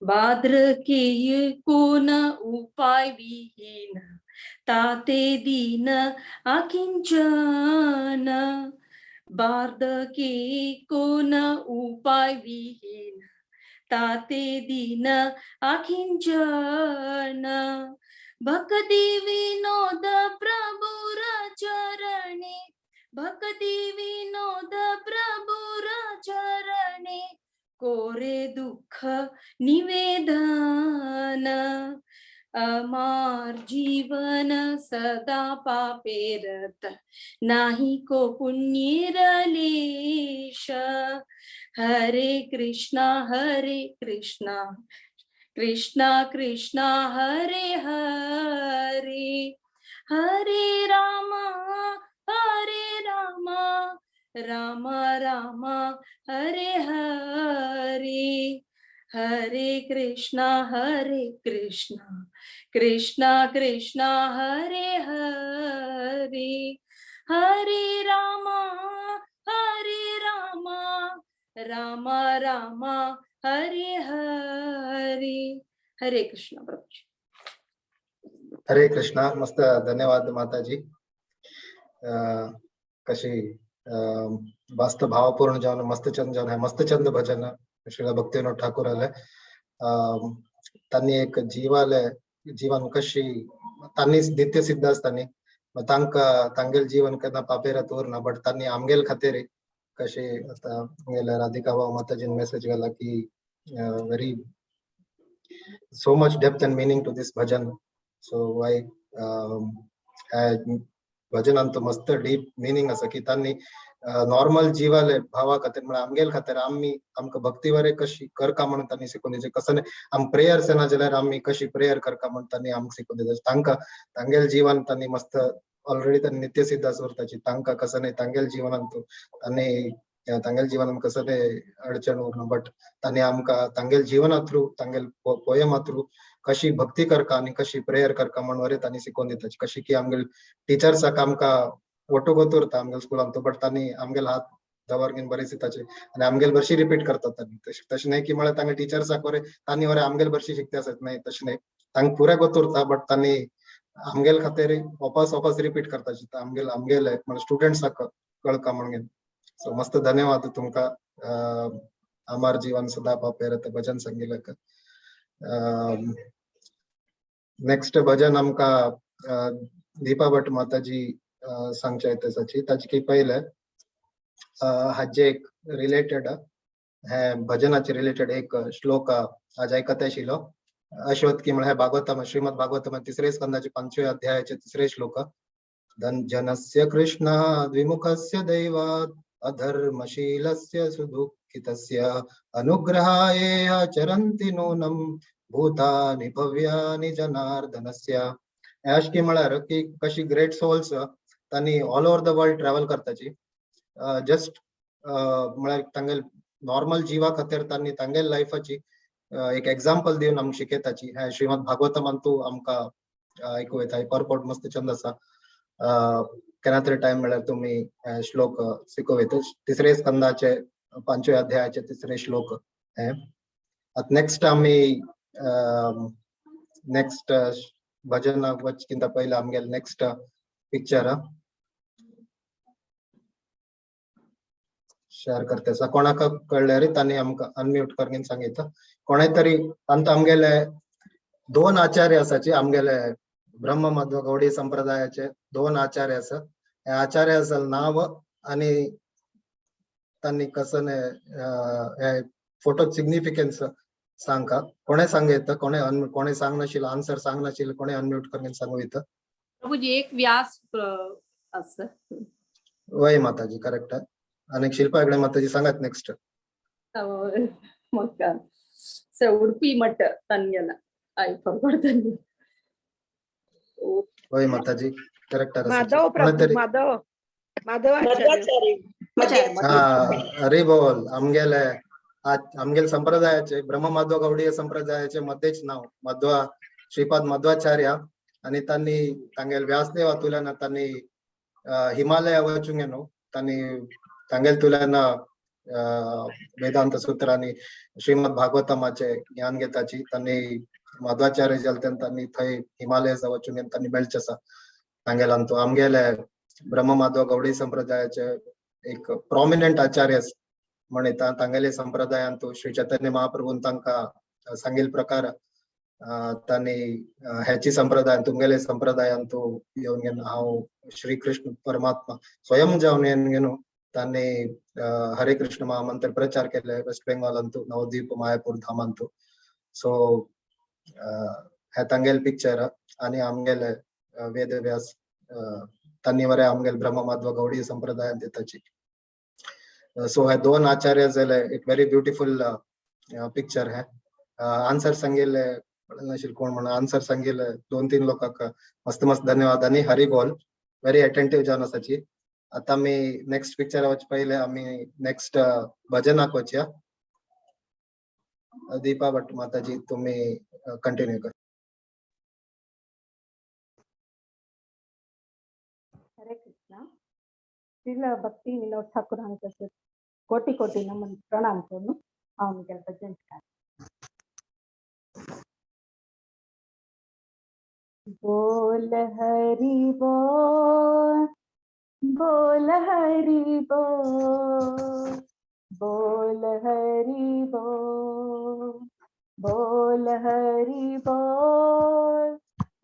बाद्रकेय कोण उपाय विहीन, ताते दीन अकिंचन। बार्धके कोण उपाय विहीन, ताते दीन अकिंचन। भक्ती विनोद प्रभुर चरणे, भक्ती विनोद प्रभुर चरणे, कोरे दुःख निवेदन। अमार जीवन सदा पापेरत, नाही को पुण्यरलेश। हरे कृष्णा हरे कृष्णा कृष्णा कृष्णा हरे हरे, हरे राम हरे राम राम राम हरे हरे। हरे कृष्णा हरे कृष्णा कृष्णा कृष्णा हरे हरे, हरे राम हरे राम राम राम हरे हरे। हरे कृष्णा प्रभु। हरे कृष्णा। मस्त, धन्यवाद माताजी। कशी मस्त भावपूर्ण जावन मस्त चंद जावन है मस्त चंद भजन श्रीला भक्तिविनोद ठाकूर आले। तांणी एक जीवाले जीवन कशी तांणी नित्य सिद्ध आसतानी मग तांकां तांगेल जीवन केन्ना पापेरात उरना, बट तांणी आमगेल खातीर कशी आतां आमगेल्या राधिका भाव माताजीन मेसेज घाला की very so much depth and meaning to this bhajan. So I भजनान तो मस्त डीप मिनिंग आसा की तांणी नॉर्मल जीवाले भावा खातीर म्हळ्यार आमगेल खातीर आमी आमकां भक्ती वरे कशी करका म्हणून तांणी शिकोवन दिचे, कसं न्ही आम प्रेयर्स येना जाल्यार आमी कशी प्रेयर करका म्हणून तांणी आमकां शिकोवन दिता। तांकां तांगेल जीवन तांणी मस्त ऑलरेडी तांणी नित्य सिद्ध उरताची, तांकां कसं न्ही तांगेल जीवनान तो तांणी तांगेल जीवनान कसं न्ही अडचण उरना, बट तांणी आमकां तांगेल जीवना थ्रू तांगेल पोयमा थ्रू कशी भक्ती करका आनी कशी प्रेयर करका म्हण वरे तांणी शिकोवन दिता। कशी की आमगेल टिचर्साक आमकां ओटो गोत उरता आमगेल स्कुलान तो, बट तांणी आमगेल हात दवर घेवन बरें शिताचे आनी आमगेल बरशी रिपीट करतात तांणी। तशें न्हय की म्हळ्यार तांगे टिचर्साक बरें तांणी बरें आमगेल बरशी शिकता आसत न्हय, तशें न्हय, तांकां पुराय गोत उरता, बट तांणी आमगेल खातीर वापस वापस रिपीट करता आमगेल आमगेल म्हळ्यार स्टुडंट्साक कळका म्हणून। सो मस्त धन्यवाद तुमकां अमर जीवन सदा पापेरत भजन संगीलक। नेक्स्ट भजन आमकां दीपा भट माताजी सांगच्या येताची। ताचे पयले हाजे एक रिलेटेड हे भजनाचे रिलेटेड एक श्लोक आज आयकत आशिल्लो। अश्वत्थी म्हळ्यार भागवतम श्रीमद भागवतम तिसरे स्कंदाचे 5वे अध्यायाचे तिसरे श्लोक। धनजनस्य कृष्ण द्विमुखस्य दैवात् अधर्मशीलस्य सुदुःखितस्य अनुग्रहाय चरन्ति नूनं भूतानि भव्यानि जनार्दनस्य। अशें म्हळ्यार की कशी ग्रेट सोल्स तांणी all over the world travel करताची, जस्ट म्हळ्यार तांगेल नॉर्मल जिवा खातीर तांणी तांगेल लायफाची एक एग्जाम्पल दिवन आमकां शिकयताची। हें श्रीमद भागवतमान तूं आमकां आयकूं येता, परपोर्ट मस्त चंद आसा। केन्ना तरी टायम मेळ्ळ्यार तुमी श्लोक शिकोवं येता। तिसरे स्कंदाचे 5वे अध्यायाचे तिसरे श्लोक हे। आतां नेक्स्ट आमी नेक्स्ट भजन वचकिंता पयलें आमगेले नेक्स्ट पिक्चर शेअर करते आसा। कोणाक कळ्ळें रे तांणी आमकां अनम्यूट करून सांगितलं। कोणाय तरी आमकां आमगेले 2 आचार्य आसाची, आमगेले ब्रह्म मध्व गौडी संप्रदायाचे 2 आचार्य आसा। हे आचार्य आसा नाव आनी तांणी कसं हे फोटो सिग्निफिकन्स सांगका। कोणे सांग येता, कोणे सांग नाशिल्लो, आन्सर सांग नाशिल्लो, कोणे अनम्यूट करून सांगू येता। प्रभुजी एक व्यास आसा। वय माताजी करेक्ट। आणि शिल्पा हेगडे माताजी सांगात ನೆಕ್ಸ್ಟ್. ಮಕ್ಕ so Udupi Math ತನ್ಗೆಲ್ಲ I forgot. होय माताजी, करेक्ट. माधव प्रभू. कोणतरी माधव, माधव आचार्य. हा, हरी बोल. आमगेले आमगेले संप्रदायाचे, ब्रह्म माधव गौडीय संप्रदायाचे मध्येच नाव मध्वा, श्रीपाद मध्वाचार्य. आणि त्यांनी तांगेल व्यासदेव तुल्यान त्यांनी हिमालया वचूंक न्हू, त्यांनी तांगेल तुल्यान वेदांत सूत्र आणि श्रीमद भागवतमाचे ज्ञान घेताची. त्यांनी मध्वाचार्य जाले, त्यांनी थंय हिमालय वचून त्यांनी मेळचे आसा तांगेलान. तो आमगेले ब्रह्म माधव गौडी संप्रदायाचे एक प्रॉमिनंट आचार्य म्हणता. तांगेले संप्रदायांतु श्री चैतन्य महाप्रभून तांकां सांगिल प्रकार तांणी ह्याची संप्रदाय, तुमगेले संप्रदायांतु येवन घेवन हांव श्री कृष्ण परमात्मा स्वयं जावन येवन घेवन तांणी हरे कृष्ण महामंत्र प्रचार केले वेस्ट बेंगॉलांतु, नवद्वीप मायापूर धामांतु. सो हे तांगेले पिक्चर आणि आमगेले वेदव्यास तांणी वरे आमगेले ब्रह्म माधव गौडी संप्रदायांत येताची. सो हे दोन आचार्य जाले, एक व्हेरी ब्युटिफुल पिक्चर. हे आन्सर सांगिल्ले नाशिल्ले कोण म्हणून आन्सर सांगिल्ले दोन तीन लोकांक मस्त मस्त धन्यवाद आणि हरी बोल. व्हेरी अटेंटिव्ह जावन आसाची. आता आमी नेक्स्ट पिक्चर वच पहिले आमी नेक्स्ट भजनाक वचया. दीपा भट माताजी, तुम्ही कंटिन्यू कर. हरे कृष्णा. श्रील भक्ति विनोद ठाकुर हांकां कोटी कोटी नमन प्रणाम करून हांव म्हगेलें भजन स्टार्ट. बोल हरि बोल, बोल हरि बोल, बोल हरि बोल, बोल हरि बोल,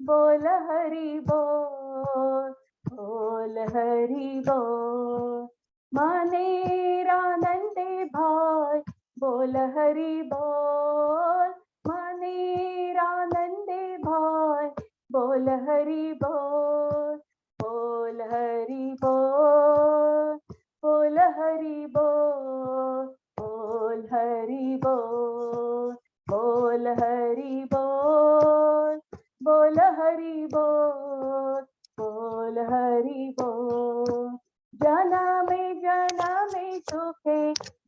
बोल हरि बोल, बोल हरि बोल. मनेर आनंदे भाई, बोल हरि बोल. मनेर आनंदे भाई, बोल हरि बोल, बोल हरि बोल, बोल हरि बोल, बोल हरि बोल, बोल हरि बोल, बोल हरि बोल, बोल हरि बोल. जनमे जनमे सुखे,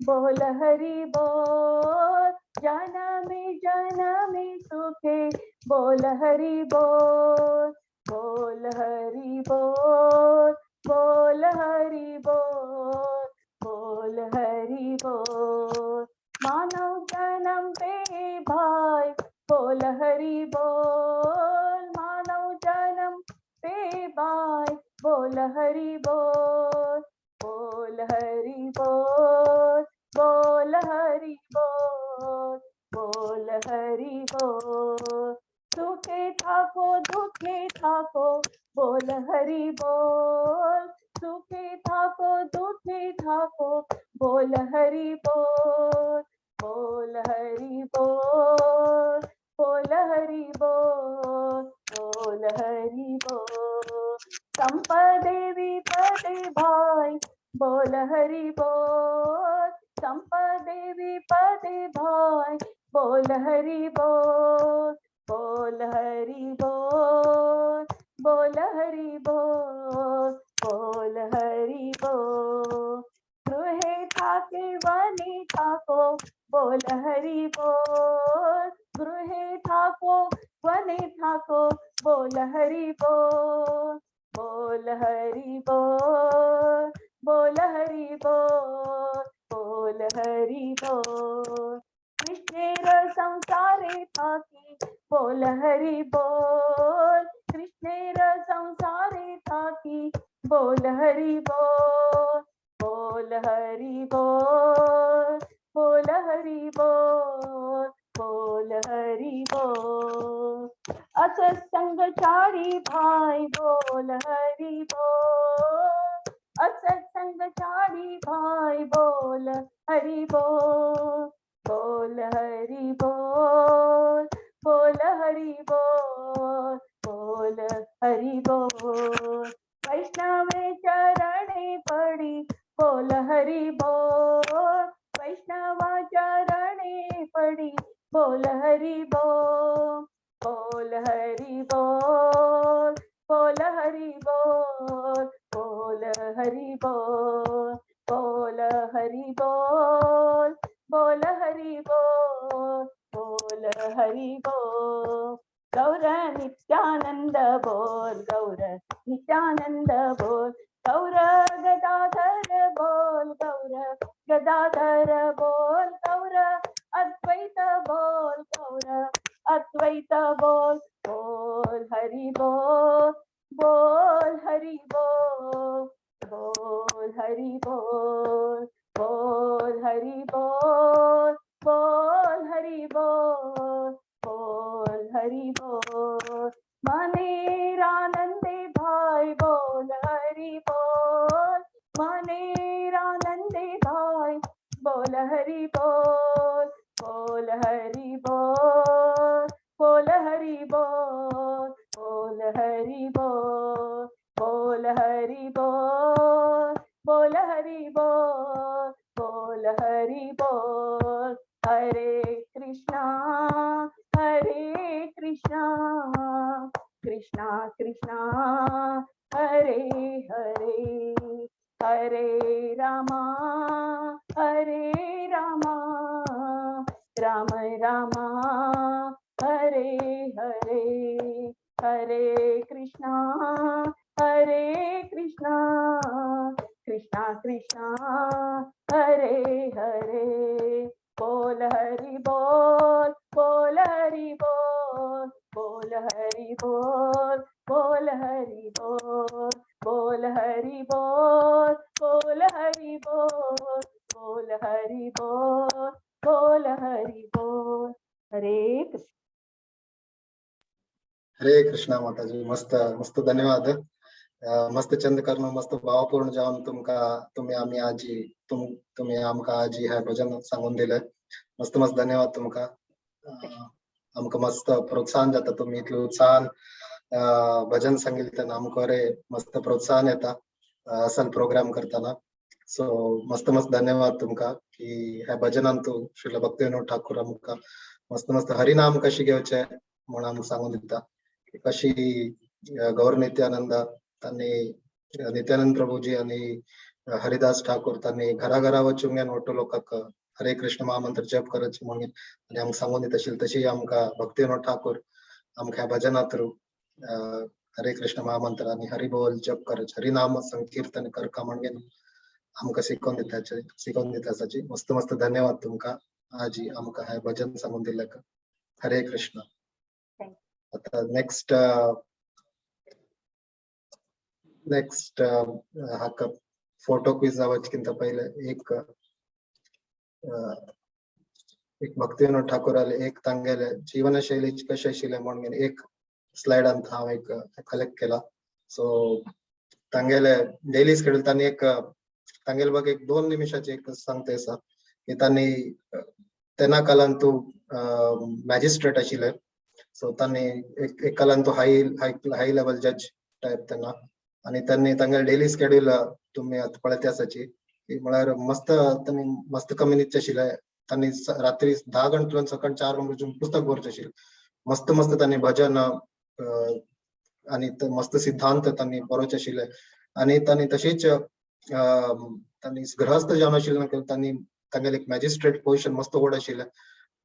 बोल हरि बोल. जनमे जनमे सुखे, बोल हरि बोल, बोल हरि बोल, बोल हरि बोल, बोल हरि बोल. मानव जन्म पे भाई, बोल हरि बोल. मानव जन्म पे भाई, बोल हरि बोल, बोल हरि बोल, बोल हरि बोल, बोल हरि बोल. सुखे थाको दुखे थाको, बोल हरि बोल. सुखे थाको दुखे थाको, बोल हरि बोल, बोल हरि बोल, बोल हरि बोल, बोल हरि बोल. संपदे विपदे भाई, बोल हरि बोल. संपदे विपदे भाई, बोल हरि बोल, बोल हरि बोल, बोल हरि बोल, बोल हरि बोल. गृहे थाके वने थाको, बोल हरि बोल. गृहे थाको वने थाको, बोल हरि बोल, बोल हरि बोल, बोल हरि बोल, बोल हरि बोल. कृष्णेर संसारे थाकी, बोल हरि बोल. कृष्णेर संसारे थाकी, बोल हरि बोल, बोल हरि बोल, बोल हरि बोल, बोल हरि बोल. असत्संग चारी भाई, बोल हरि बोल. असत्संग चारी भाई, बोल हरि बोल, बोल हरि बोल, बोल हरि बोल, बोल हरि बोल. वैष्णवे चरणे पड़ी, बोल हरि बोल, वैष्णवा चरणे पडी बोल हरि बोल, बोल हरि बोल, बोल हरि बोल, बोल हरि बोल, बोल हरि बोल, बोल हरि बोल, बोल हरि बोल। गौर नित्यानंद बोल, गौर नित्यानंद बोल, गौर गदाधर बोल, गौर गदाधर बोल, गौर अद्वैत बोल, गौर अद्वैत बोल, बोल हरि बोल, बोल हरि बोल, बोल हरि बोल, बोल हरि बोल, बोल हरि बोल, बोल हरि बोल। मनेरानंदे भाई बोल हरि बोल, मनेरानंदे भाई बोल हरि बोल, बोल हरि बोल, बोल हरि बोल, बोल हरि बोल, बोल हरि बोल, बोल हरि बोल, बोल हरि बोल। हरे कृष्णा हरे कृष्णा कृष्णा कृष्णा हरे हरे, हरे रामा हरे रामा राम रामा हरे हरे, हरे कृष्णा हरे कृष्णा कृष्णा कृष्णा हरे हरे। बोल हरि बोल, बोल हरि बोल, बोल हरि बोल, बोल हरि बोल, बोल हरि बोल, बोल हरि बोल, बोल हरि बोल, बोल हरि बोल। हरे कृष्ण। हरे कृष्णा माताजी, मस्त मस्त धन्यवाद। मस्त चंद करून मस्त भावपूर्ण जावन तुमका तुम्ही आमी आजी तुम्ही आमकां आजी हे भजन सांगून दिले। मस्त मस्त धन्यवाद तुमका। आमकां मस्त प्रोत्साहन जाता, तुमी इतले उत्साहान भजन सांगितले तेन्ना आमकां बरें मस्त प्रोत्साहन येता असल प्रोग्राम करतना। सो मस्त मस्त धन्यवाद तुमका की ह्या भजनान तूं श्रील भक्तिविनोद ठाकूर आमकां मस्त मस्त हरिनाम कशी घेवचें म्हूण आमकां सांगून दिता, कशी गौर नित्यानंद तांणी नित्यानंद प्रभुजी आणि हरिदास ठाकूर तांणी घरा घरा वचून घेवन ಒಟ್ಟು लोकांक हरे कृष्ण महामंत्र जप करचे म्हणून आनी आमकां सांगून दिता आशिल्ली। तशी आमकां भक्तिविनोद ठाकूर आमकां ह्या भजना थ्रू हरे कृष्ण महामंत्र आनी हरि बोल जप करचे, हरिनाम संकीर्तन करका म्हणून आमकां शिकोवन दिताचे, शिकोवन दिता आसाची। मस्त मस्त धन्यवाद तुमकां आजी आमकां हें भजन सांगून दिलें। हरे कृष्ण। आता नेक्स्ट नेक्स्ट हाका फोटो क्विज जावचकिंत पहिले एक एक भक्तिविनोद ठाकूराले एक तांगेले जीवनशैली कशें आशिल्लें म्हणून एक स्लायडांत हांव एक कलेक्ट केला। सो तांगेले डेली स्केड्यूल तांणी एक तांगेले बघ एक 2 निमिषाचे एक सांगता आसा की तांणी तेन्ना कालान तूं मॅजिस्ट्रेट आशिल्ले। सो तांणी एक कालान तूं हाय हाय हाय लेवल जज टायप तेन्ना आनी तांणी तांगेले डेली स्केड्यूल तुमी आतां पळयता आसाची की म्हळ्यार मस्त तांणी मस्त कमी न्हिदचें आशिल्लें। तांणी रात्री 10 घंटे सकाळी 4 घंटे पुस्तक बरोवचें आशिल्लें। मस्त मस्त तांणी भजन आनी मस्त सिद्धांत तांणी बरोवचे आशिल्ले। आनी तांणी तशीच तांणी गृहस्थ जावन आशिल्ले, तांणी तांगेले एक मॅजिस्ट्रेट पोजिशन मस्त व्हड आशिल्लें।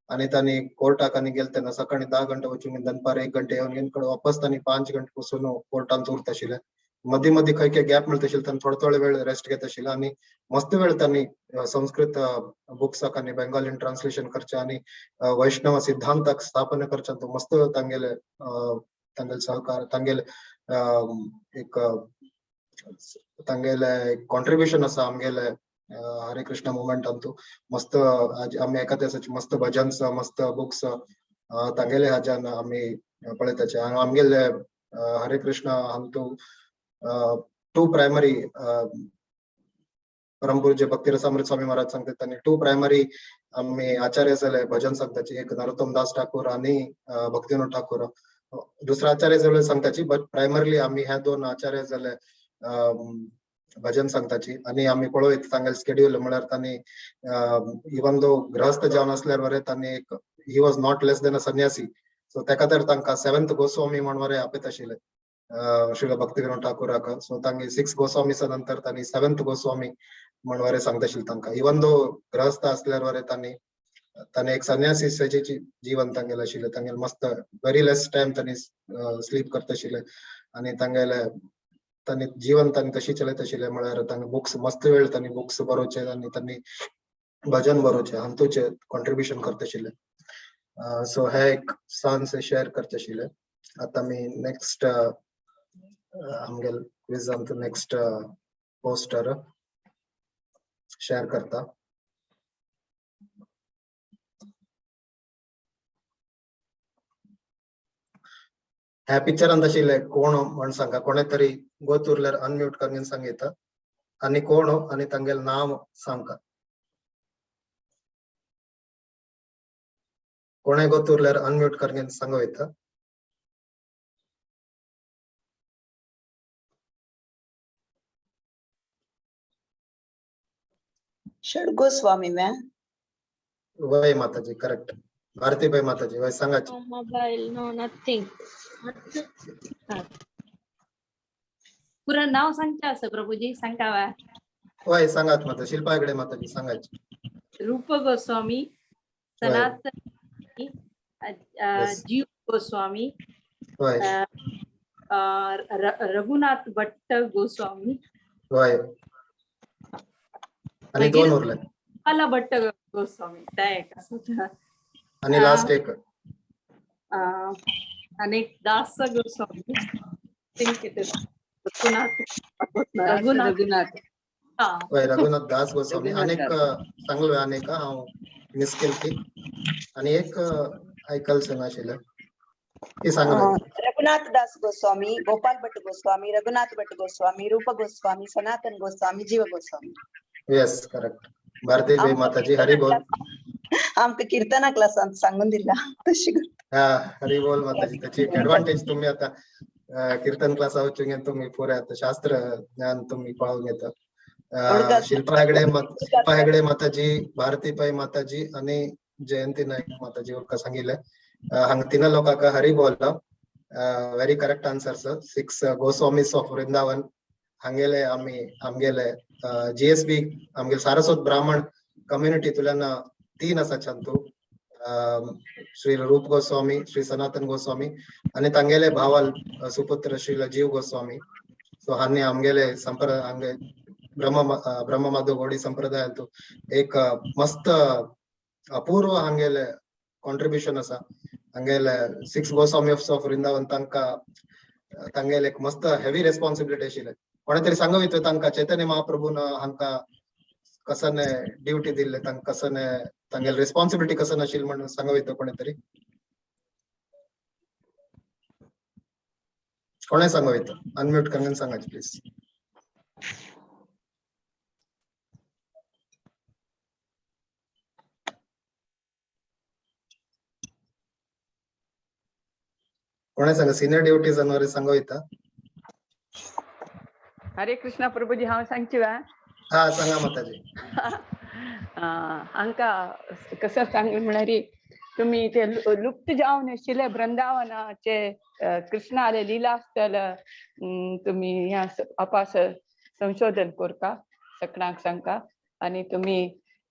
आनी तांणी कोर्टाक आनी गेले तेन्ना सकाळी 10 घंटे वचून दनपार 1 घंटे येवन कडेन वापस तांणी 5 घंटे बसून कोर्टांत उरता आशिल्ले। मदीं मदीं खंय खंय गॅप मेळटा आशिल्ले, तांणी थोडो थोडो वेळ रेस्ट घेता आशिल्ले। आनी मस्त वेळ तांणी संस्कृत बुक्साक आनी बेंगालीन ट्रान्सलेशन करचें आनी वैष्णव सिद्धांताक स्थापना करचें तो मस्त तांगेले तांगेले सहकार तांगेले एक तांगेले कॉन्ट्रिब्युशन आसा आमगेले हरे कृष्ण मुवमेंटांतू। मस्त आमी एका दिसाची मस्त भजन्स मस्त बुक्स तांगेले हाज्यान आमी पळयताचे। आमगेले हरे कृष्ण हांतू 2 प्रायमरी परमपूज्य भक्तिरसामृत स्वामी महाराज सांगतात त्यांनी 2 प्रायमरी आमी आचार्य जाले भजन सांगताची, एक नरोत्तम दास ठाकूर आनी भक्तिविनोद ठाकूर। दुसरा आचार्य जाले सांगताची, बट प्रायमरली आमी ह्या 2 आचार्य जाले भजन सांगताची. आनी आमी पळयत तांगेले स्केड्यूल म्हळ्यार तांणी इवन दो गृहस्थ जावन आसल्यार बरें तांणी एक he was not less than a sannyasi. So तेका तर तांकां सेवन्थ गोस्वामी म्हण बरें आपयत आशिल्ले श्रील भक्ती विनोद ठाकूराक. सो तांगे सिक्स गोस्वामीच्या नंतर तांणी सेवन्थ गोस्वामी म्हण बरें सांगता आशिल्ले तांकां. इवन दो गृहस्थ आसल्यार बरें तांणी तांणी एक संन्यासी जीवन तांगेलें आशिल्लें. तांगेले मस्त व्हेरी लेस टायम तांणी स्लीप करता आशिल्ले आनी तांगेले तांणी जीवन तांणी तशी चलयत आशिल्ले. म्हळ्यार तांगे बुक्स मस्त वेळ तांणी बुक्स बरोवचे आनी तांणी भजन बरोवचे हातूचे कॉन्ट्रिब्युशन करता आशिल्ले. सो हे एक सांस शेअर करचे आशिल्ले. आतां आमी नेक्स्ट आमगेल क्विजांत नेक्स्ट पोस्टर शेअर करता. ह्या पिक्चरान आशिल्ले कोण म्हण सांगा, कोणे तरी गोत उरल्यार अनम्यूट करून सांगता आनी कोण आनी तांगेले नांव सांगका. कोणे गोत उरल्यार अनम्यूट करून सांगू येता. षड गोस्वामी म्या वय माताजी, करेक्ट. भारती बाई माताजी वय सांगाची. No mobile, no nothing. पुरा नाव सांगता असं प्रभूजी, सांगता वा? वय सांगात माता, शिल्पा हेगडे माताजी सांगाची. रूप गोस्वामी, सनातन, जीव गोस्वामी, वय. रघुनाथ भट्ट गोस्वामी, वय. आणि दोन उरले. गोपाला भट्ट गोस्वामी त्या एक असं. आणि लास्ट एक. अनेक दास Goswami, think it is Raghunath, Raghunath, Raghunath. हा. वय रघुनाथ दास गोस्वामी. रघुनाथ अनेक सांगलो अनेक हांव मिस केल की आणि एक आयकल नाशिल्लें ती सांगलो. रघुनाथ दास गोस्वामी, गोपाल भट्ट गोस्वामी, रघुनाथ भट्ट गोस्वामी, रूप गोस्वामी, सनातन गोस्वामी, जीव गोस्वामी. येस करेक्ट. भारती बाई माताजी हरी बोल. आमकां कीर्तना क्लासांत सांगून दिला तशी. हा हरी बोल माताजी. त्याची एक ऍडव्हान्टेज तुम्ही आता कीर्तन क्लासा वचून तुम्ही पुरे आता शास्त्र ज्ञान तुम्ही पळोवन घेता. शिल्पा हेगडे, शिल्पा हेगडे माताजी, भारती पै माताजी आणि जयंती नाईक माताजी उरका सांगितले. हांगा तिना लोकांक हरी बोल. Very correct answer sir. Six Goswamis of Vrindavan हांगेले आमी आमगेले जीएसबी आमगेले सारस्वत ब्राह्मण कम्युनिटीतल्यान तीन आसा छान. श्री रूप गोस्वामी, श्री सनातन गोस्वामी आणि तांगेले भावाल सुपुत्र श्री जीव गोस्वामी. सो हांणी आमगेले संप्रदाय आमगे ब्रह्म ब्रह्म माधव गौडी संप्रदायांतु एक मस्त अपूर्व हांगेले कॉन्ट्रिब्युशन आसा. हांगेले सिक्स गोस्वामी ऑफ वृंदावन तांकां तांगेले एक मस्त हेवी रेस्पॉन्सिबिलिटी आशिल्ले. कोणे तरी सांगू येता तांकां चैतन्य महाप्रभून हांकां कसने ड्युटी दिल्ले, तांकां कसने तांगेले रेस्पॉन्सिबिलिटी कसं नाशिल्ली म्हणून सांगू येता कोणे तरी? कोणे सांगू येता? अनम्यूट करून सांगायचे प्लीज. कोणे सांगा सिनियर ड्युटीज अनवर सांगू येता? हरे कृष्णा प्रभूजी, हांव सांगची वा? हा सांगा माताजी. हांकां कसं सांगलें म्हळ्यार तुम्ही ते लुप्त जावन आशिल्ले वृंदावनाचे कृष्णाले लीलास्थल तुम्ही ह्या अपास संशोधन करता सगळ्यांक सांगता आणि तुम्ही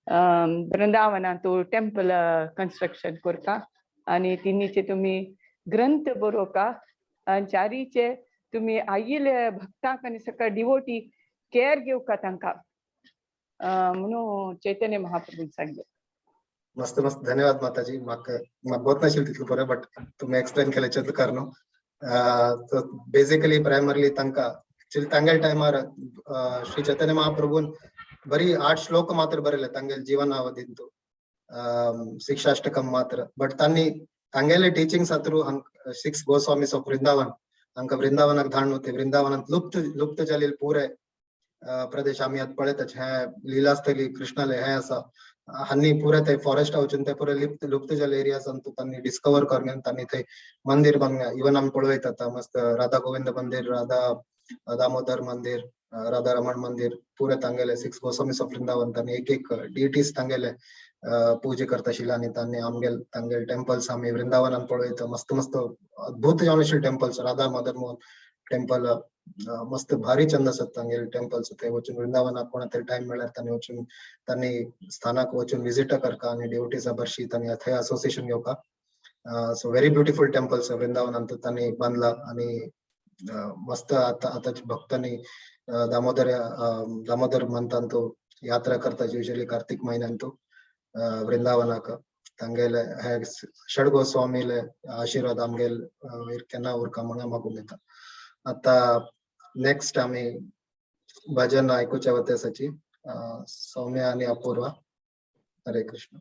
वृंदावनांत टेम्पल कन्स्ट्रक्शन करता आणि तिन्हीचे तुम्ही ग्रंथ बरोवका आणि चारीचे तुम्ही आयिल्ले भक्तांक आनी सगळे डिवोटी केअर घेवका तांकां म्हणून चैतन्य महाप्रभून सांगले. मस्त मस्त, धन्यवाद माताजी. म्हाका म्हाका गोत नाशिल्लें तितलें बरें, बट तुमी एक्सप्लेन केलें कारण. बेसिकली प्रायमरली तांकां एक्चुअली तांगेले टायमार श्री चैतन्य महाप्रभून बरी 8 श्लोक मात्र बरयले तांगेले जीवनावधींतु, शिक्षाष्टकम मात्र. बट तांणी तांगेले teachings through six Goswamis of Vrindavan हांकां वृंदावनाक धाडून ते वृंदावनांत लुप्त लुप्त जालेले पुरे प्रदेश आमी आतां पळयताच हे लीलास्थली कृष्णाले हे आसा हांनी पुरे ते फॉरेस्ट वचून ते पुरे लुप्त लुप्त जाले एरियाज तांणी डिस्कवर करून तांणी थंय मंदिर बांदल्या. इवन आमी पळयतात आतां मस्त राधा गोविंद मंदिर, राधा दामोदर मंदिर, राधा रमण मंदिर पुरे तांगेले 6 गोस्वामीस ऑफ वृंदावन तांणी एक एक डिटीज तांगेले पूजा करता आशिल्ले आनी तांणी आमगेल तांगेले टेम्पल्स आमी वृंदावनान पळयता. मस्त मस्त अद्भुत जावन आशिल्ले टेम्पल्स, राधा मदन मोहन टेम्पल मस्त भारी चंद आसात तांगेले टेम्पल्स. ते वचून वृंदावनाक कोणा तरी टायम मेळ्ळ्यार तांणी वचून तांणी स्थानाक वचून विजिट करका आनी डिवोटीजा भरशी तांणी थंय असोसिएशन घेवका. सो व्हेरी ब्युटिफुल टेम्पल्स वृंदावनांत तांणी बांदला आनी मस्त आतां आतांच्या भक्तांनी दामोदर दामोदर मंथांतु यात्रा करता युजली कार्तिक म्हयन्यांतु वृंदावनाक. तांगेले हे षड गोस्वामीले आशीर्वाद आमगेल वयर केन्ना उरका म्हणून मागून येता. आता नेक्स्ट आमी भजन आयकुच्या वत्यासाची सौम्या आणि अपूर्वा. हरे कृष्ण.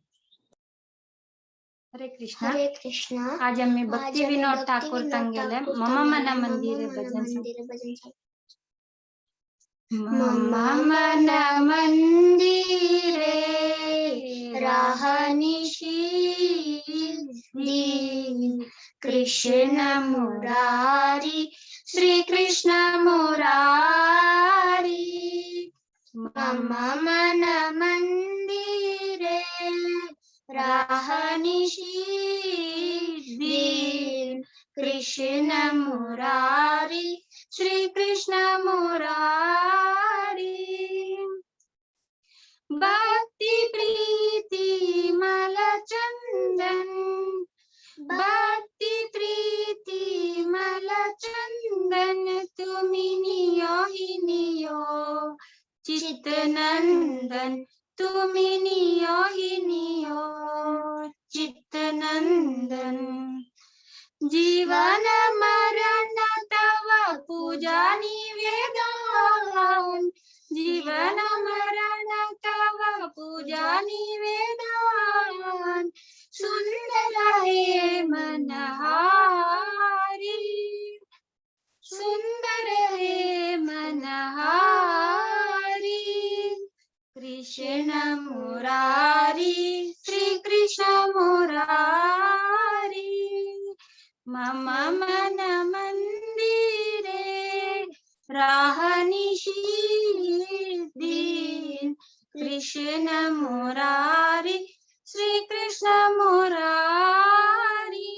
हरे कृष्णा. हरे कृष्णा. आज आम्ही आज भक्ती आम्ही विनोद भक्ती ठाकूर विनोद तांगेले ठाकूर मम तांगेले मन मम मंदिरे मन भजन मंदिरे भजन मम मन मंदिरे राहनिशी दीन कृष्ण मुरारी श्री कृष्ण मुरारी. मम मन मंदिरे राहनिशी दीन कृष्ण मुरारी श्री कृष्ण मुरारी. भक्ति प्रीति मल चंदन, भक्ति प्रीति मल चंदन तुमि नियो ही नियो चित्त नंदन, तुमि नियो ही नियो चित्त नंदन. जीवन मरण तव पूजा निवेदन, जीवन मरण तव पूजा निवेदन. सुंदर हे मनहारी, सुंदर हे मनहारी. कृष्ण मुरारी श्री कृष्ण मुरारी. मम मन मंदिरे राहनिशी दीन कृष्ण मुरारी श्री कृष्ण मुरारी.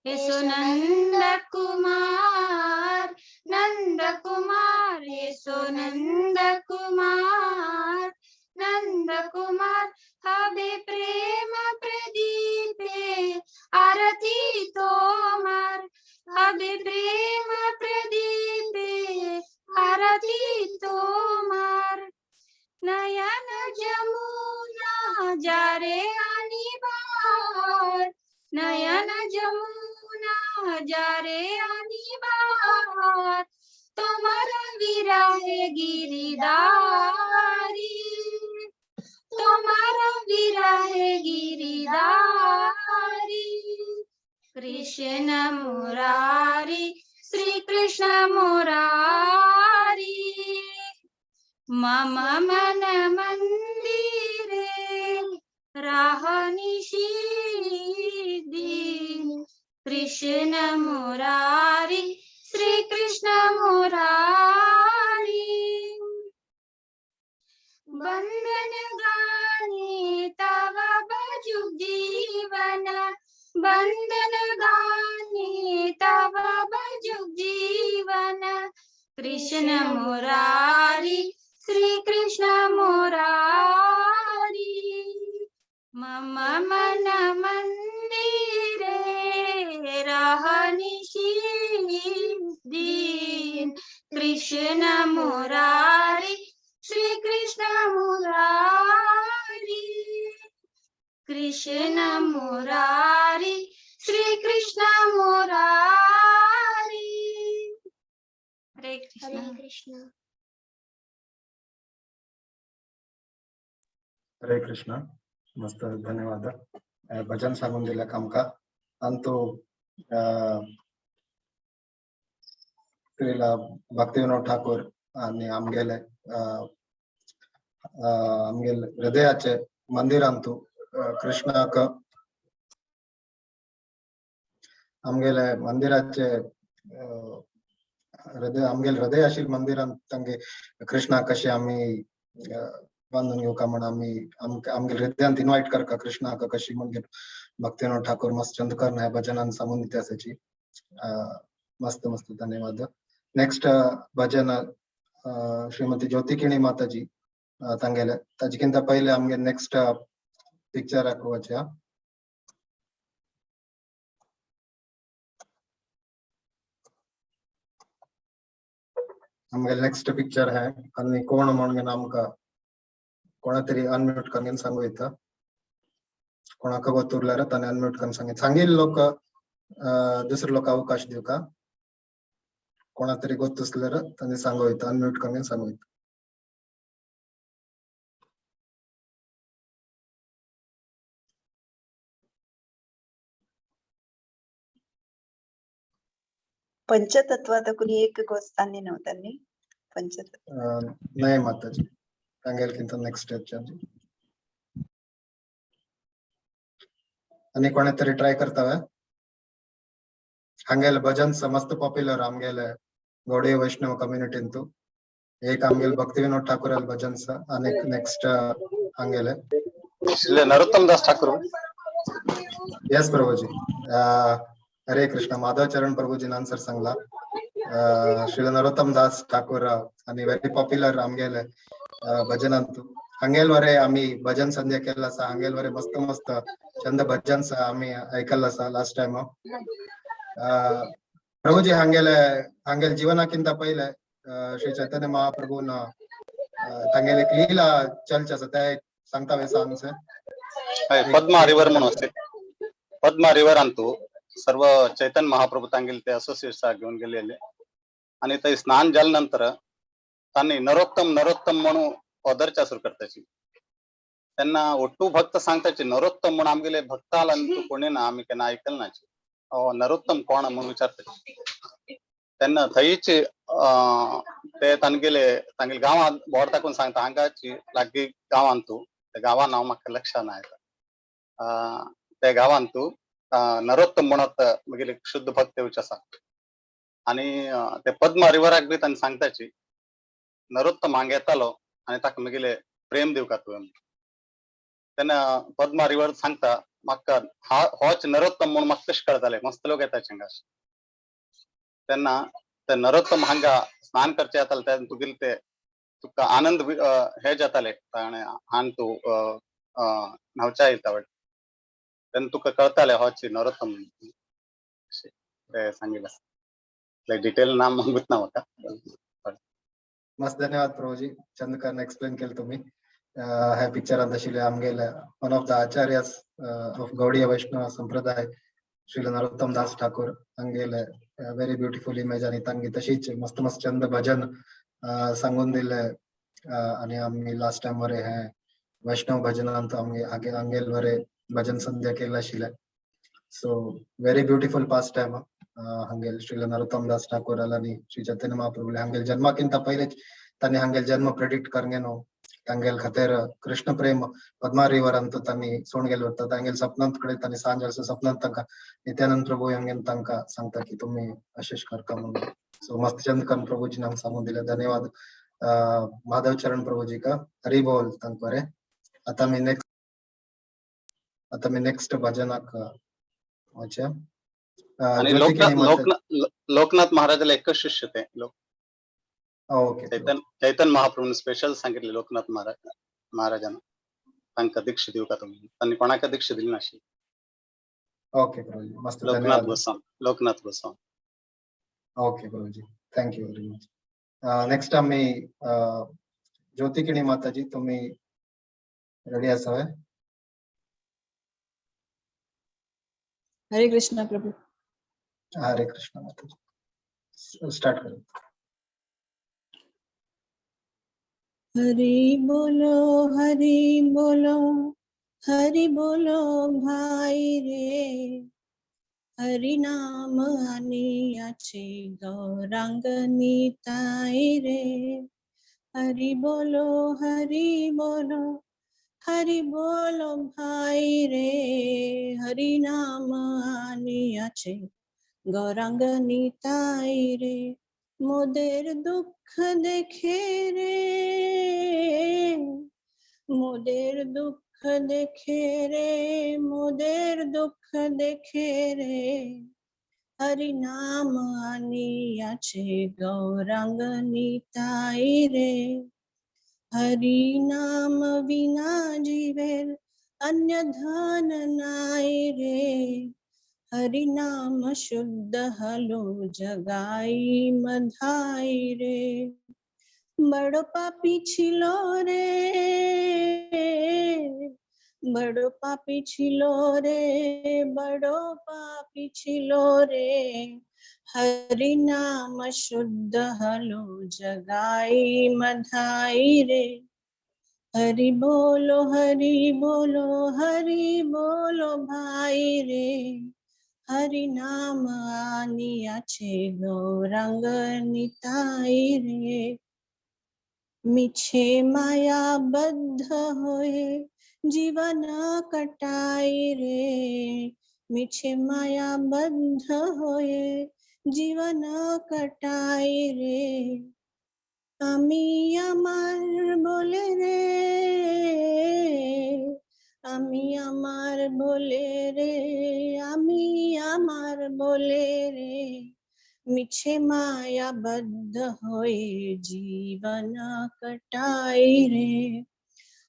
येसो नंद कुमार नंद कुमार, येसो नंद कुमार नंद कुमार. हबे प्रेम प्रदीपे आरती तोमार, हबे प्रेम प्रदीपे आरती तोमार. नयन जमुना जारे आनी बार, नयन जमुना जारे आनी बार. तुम्हार विरहे गिरिधारी, तुम्हार विरहे गिरिधारी. कृष्ण मुरारी श्री कृष्ण मुरारी. मम मन मंदिरे राहनिशी दीन कृष्ण मुरारी श्री कृष्ण मुरारी. बंधन गाने तव भजु जीवन, बंधन गाने तव भजु जीवन. कृष्ण मुरारी श्री कृष्ण मुरारी. मम मन मंदिरे रहनिशी दीन कृष्ण मुरारी श्री कृष्ण मुरारी. कृष्ण मुरारी श्री कृष्ण मुरारी. हरे कृष्ण. हरे कृष्ण. हरे कृष्ण. मस्त, धन्यवाद. भजन सांगून दिल्या आमकां. आनी तो श्रीला भक्तिविनोद ठाकूर आनी आमगेले आमगेले हृदयाचे मंदिरांतु कृष्णाक आमगेले मंदिराचे हृदय आमगेले हृदय आशिल्ले मंदिरांत तांगे कृष्णा कशें आमी बांदून घेवका म्हण आमी आमगेले हृदयांत इन्वायट करका कृष्णाक कशी म्हणजे भक्तिविनोद ठाकूर मस्त चंद ह्या भजनान सांगून दिता आसाची. मस्त मस्त धन्यवाद. नेक्स्ट भजन श्रीमती ज्योती किणी माताजी तांगेले. ताजेकिंत पयले आमगे नेक्स्ट पिक्चराक वचया. आमगे नेक्स्ट पिक्चर है आनी कोण म्हणून आमकां कोणा तरी अनम्यूट करून सांगू येता. कोणाक गोत उरल्यार ताणें अनम्यूट करून सांगे सांगील लोक दुसरे लोक अवकाश दिवका. कोणा तरी गोत आसल्यार ताणें सांगू येता, अनम्यूट करून सांगू येता. पंचतत्वात कुणी एक गोस्तांनी नव्हत्यांनी पंचतत्व नाही माताजी तांगेलकिंत नेक्स्ट स्टेप. आणि कोणे तरी ट्राय करतावे? हांगेले भजन मस्त पॉप्युलर आमगेले गौडीय वैष्णव कम्युनिटींतु. एक आमगेले भक्तिविनोद ठाकूर भजन आणि नेक्स्ट हांगेले नरोत्तम दास ठाकूर. येस प्रभूजी. हरे कृष्ण. माधव चरण प्रभूजीन आन्सर सांगला. श्री नरोत्तम दास ठाकूर आणि व्हेरी पॉप्युलर आमगेले भजनांतु. हांगेल वरे आमी भजन संध्या केल्लो आसा. हांगेल वरे मस्त मस्त चंद भजन आमी ऐकल्लो आसा लास्ट टायम. प्रभूजी हांगेले हांगेल जीवनाकिंत पयले श्री चैतन्य महाप्रभून तांगेले एक लीला चलचे आसा ते सांगता वे सांगसे. पद्मा रिवर म्हणून असते. पद्मा रिवर अंतू सर्व चैतन्य महाप्रभू तांगेले ते असोसिएट्स घेऊन गेलेले आणि ते स्नान झाल्यानंतर त्यांनी नरोत्तम नरोत्तम म्हणून पदरचा सुरू करताची. त्यांना ಒಟ್ಟು भक्त सांगताची नरोत्तम म्हणून आमगेले भक्त आला तू कोणी ना आम्ही केन्ना ऐकल नाची नरोत्तम कोण म्हणून विचारताची. त्यांना थंयच ते तांगेले तांगेले गांवांत बोर्ड टाकून सांगता हांगाची लागीं गांवांत तूं त्या गांवां नांव म्हाका लक्षात ना येता त्या गांवांत तूं नरोत्तम म्हणत म्हगेले शुद्ध भक्त येवचे आसा. आणि ते पद्मा रिवराक बी तांणी सांगताची नरोत्तम हांगा येतालो आणि ताका म्हगेले प्रेम दिवका तुवें. तेन्ना पद्मा रिवर सांगता म्हाका हा होच नरोत्तम म्हणून म्हाका कशें कळटालें मस्त लोक येता हांगा. तेन्ना ते नरोत्तम हांगा स्नान करचे येताले तेन्ना तुगेले ते तुका आनंद हे जाताले ताणें हान तूं न्हांवच्या येता वाट तेन्ना तुका कळटालें होच नरोत्तम ते सांगिल्लें. डिटेल नाम मागूत ना म्हाका. मस्त धन्यवाद प्रभूजी. चंद एक्सप्लेन केलं तुम्ही. ह्या पिक्चरांत आशिल्ले आमगेले one of the acharyas of Gaudiya Vaishnava संप्रदाय श्री नरोत्तम दास ठाकूर हांगेले व्हेरी ब्युटिफुल इमेज आणि तांगे तशीच मस्त मस्त चंद भजन सांगून दिले. आणि आमी लास्ट टायम वरे हे वैष्णव भजनांत आमगे हांगेल वरे भजन संध्या केल्ले आशिल्ले. So very beautiful past time हांगेल Shri Narottam दास ठाकूर आणि श्री चैतन्य महाप्रभू हांगेल जन्माकिंत पयलेच तांणी हांगेल जन्म प्रेडिक्ट करंगे तांगेल खातीर कृष्ण प्रेम पद्मा रिवर अंतू तांणी सोड गेले वता. तांगेल सपनांत कडेन तांणी सांज सपनांत तांकां नित्यानंद प्रभू हांगेल तांकां सांगता की तुमी अशेश करता म्हणून. सो मस्त चंद कर्ण प्रभूजीन आमकां सांगून दिले. धन्यवाद माधव चरण प्रभूजी का. हरी बोल तांकां बरें. आतां आमी नेक्स्ट भजनाक वचया. आणि लोकनाथ महाराजाला एकच शिष्य ते ओके. चैतन्य महाप्रभून स्पेशल सांगितले लोकनाथ महाराजांना तांकां दीक्षा दिवका तुम्ही. तांणी कोणाक दीक्षा दिली नाशिल्ली. ओके प्रभूजी मस्त. Loknath Goswami. Loknath Goswami. Okay Prabhuji thank you very much. Next आमी ज्योती किणी माताजी तुम्ही रेडी आसा? हरे कृष्णा प्रभु. हरे कृष्णा माताजी स्टार्ट करो. हरि बोलो हरि बोलो हरि बोलो भाई रे, हरि नाम आनियाছে गौरांग निताई रे। हरि बोलो हरि बोलो हरि बोलो भाई रे, हरि नाम आनियाছে गौरांग निताई रे। মোদের দুঃখ দেখে রে, মোদের দুঃখ দেখে রে, মোদের দুঃখ দেখে রে, হরি নাম আনিয়াছে গৌরাঙ্গ নিতাই রে। হরি নাম বিনা জীবের অন্য ধন নাই রে, হরি নাম শুদ্ধ হলো জগাই মধাই রে। বড় পাপী ছিল রে, বড় পাপী ছিল রে, বড় পাপী ছিল রে, হরি নাম শুদ্ধ হলো জগাই মধাই রে। হরি বলো হরি বলো হরি বলো ভাই রে, হরি নাম আনিয়াছে গৌরাঙ্গ নিতাই রে। মিছে মায়াবদ্ধ হয়ে জীবন কাটাই রে, মিছে মায়াবদ্ধ হয়ে জীবন কাটাই রে। আমি আমার বলে রে, আমি আমার বলে রে, আমি আমার বলে রে, মিছে মায়াবদ্ধ হয়ে জীবন কাটাই রে।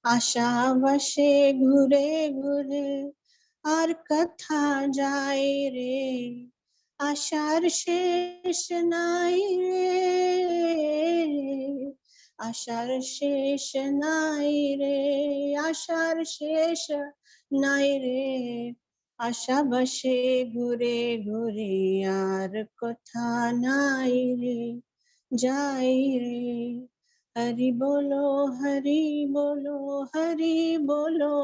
আশা বসে ঘুরে ঘুরে আর কথা যায় রে, আশার শেষ নাই রে, আশার শেষ নাই রে, আশার শেষ নাই রে। আশা বসে ঘুরে ঘুরে আর কথা নাই রে, যাই রে। হরি বলো হরি বলো হরি বলো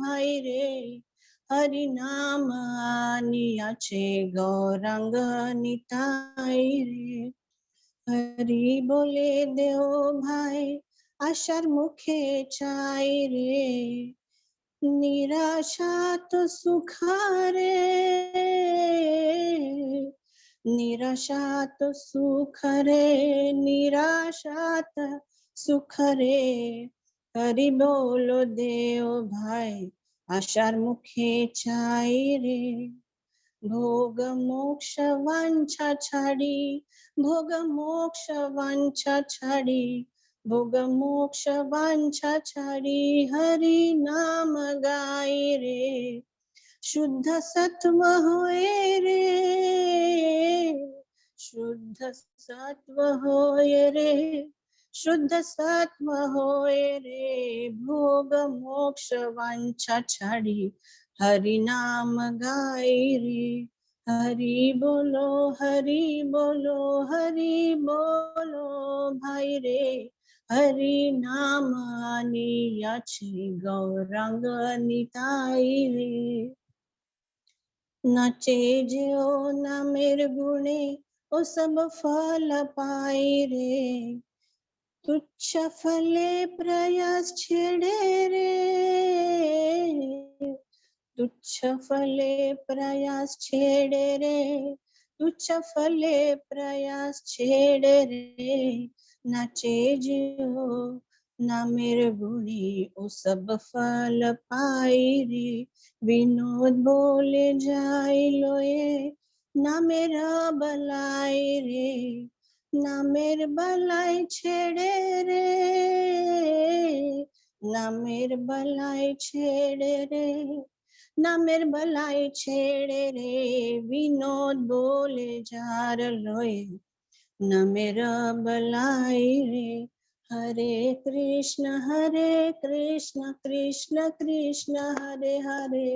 ভাই রে, হরি নাম আনিয়াছে গৌরাঙ্গ নিতাই রে। হরি বলে দেও ভাই আশার মুখে চাই রে, নিরাশা তো সুখারে, নিরাশা তো সুখ রে, নিরাশা তো সুখ রে। হরি বলো দেও ভাই আশার মুখে চাই রে। ভোগ মোক্ষ বাঞ্ছা ছাড়ি, ভোগ মোক্ষ বাঞ্ছা ছাড়ি, ভোগ মোক্ষ বাঞ্ছা ছাড়ি হরি নাম গাই রে। শুদ্ধ সত্ব হয়ে রে, শুদ্ধ সত্ব হয়ে রে, শুদ্ধ সত্ব হয়ে রে। ভোগ মোক্ষ বাঞ্ছা ছাড়ি হরি নাম গাই রে। হরি বলো হরি বলো হরি বলো ভাই রে, হরি নাম আনিয়াছে গৌরাঙ্গ নিতাই রে। নাচে যেও নামের গুণে ও সব ফল পাই রে, তুচ্ছ ফলে প্রয়াস ছেড়ে রে, তুচ্ছ ফলে প্রয়াস ছেড়ে রে, তুচ্ছ ফলে প্রয়াস ছেড়ে রে। নাচে যেও নামের গুণে ও সব ফল পাই রে। বিনোদ বলে যাই লয়ে নামের বলাই রে, নামের বলাই ছেড়ে রে, নামের বলাই ছেড়ে রে, নামের বলাই ছেড়ে রে। বিনোদ বলে যার লয়ে নামের বলাই রে। হরে কৃষ্ণ হরে কৃষ্ণ কৃষ্ণ কৃষ্ণ হরে হরে,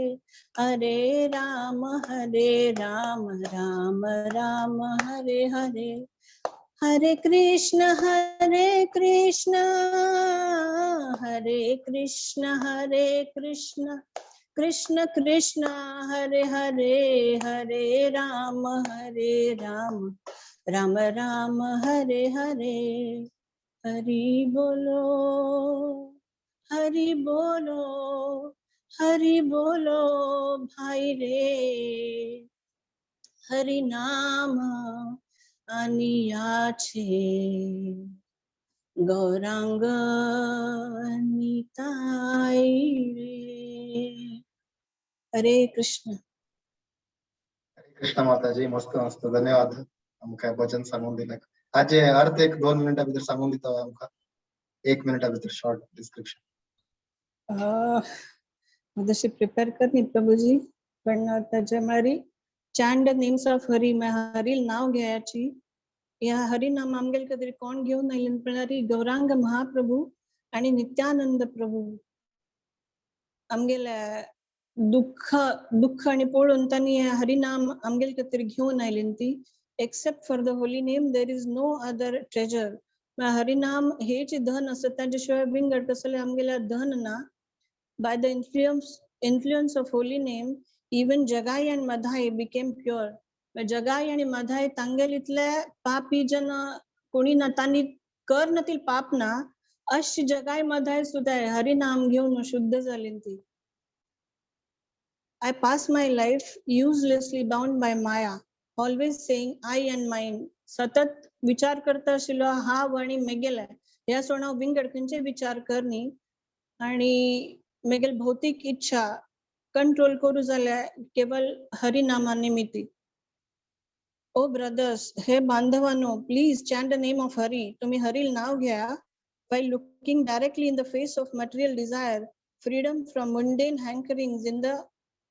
হরে রাম হরে রাম রাম রাম হরে হরে। হরে কৃষ্ণ হরে কৃষ্ণ হরে কৃষ্ণ হরে কৃষ্ণ কৃষ্ণ কৃষ্ণ হরে হরে, হরে রাম হরে রাম রাম রাম হরে হরে। হরি বলো হরি বলো হরি বলো ভাই রে, হরি নাম आनियाछे गौरांग निताई रे. हरे कृष्ण. कृष्ण माताजी, मस्त मस्त, धन्यवाद आमकां भजन सांगून दिले. हाजे अर्थ एक 2 मिनटां भितर सांगून दिता आमकां, 1 मिनटा भितर शॉर्ट डिस्क्रिप्शन. तशी प्रिपेअर कर न्ही प्रभूजी, पण ताजे म्हळ्यार chant the names of Hari, म्हळ्यार हरी नाव घेयाची. ह्या हरिनाम आमगेले खातीर कोण घेवन आयले म्हळ्यार गौरांग महाप्रभू आणि नित्यानंद प्रभू. आमगेले दुःख दुःख आणि पळोवन तांणी हें हरिनाम आमगेले खातीर घेवन आयले ती. Except for the holy name there is no other treasure. हरिनाम हे जे धन आसा ताजे शिवाय विंगड कसलें आमगेल्या धन ना. By the influence of holy name even Jagai and Madhai became pure. Jagai आणि मधाई तांगेल इतले पापी जन कोणी ना, तांणी कर नतील पाप ना, अशी जगाई मधाई सुद्धा हरिनाम घेऊन शुद्ध झाली ती. I pass my life uselessly bound by Maya, always saying I and mine. सतत विचार करता आशिल्लो हांव आनी मेगेले ह्या सोडून हांव विंगड खंयचे विचार करनी आणि मेगेल भौतिक इच्छा कंट्रोल करू जाल्यार केवल हरिनामा निमित्ती. ओ ब्रदर्स, हे बांधवानो, please chant the name of Hari. तुम्ही हरील नाव घ्या. While looking directly in the face of material desire, freedom from mundane hankerings in the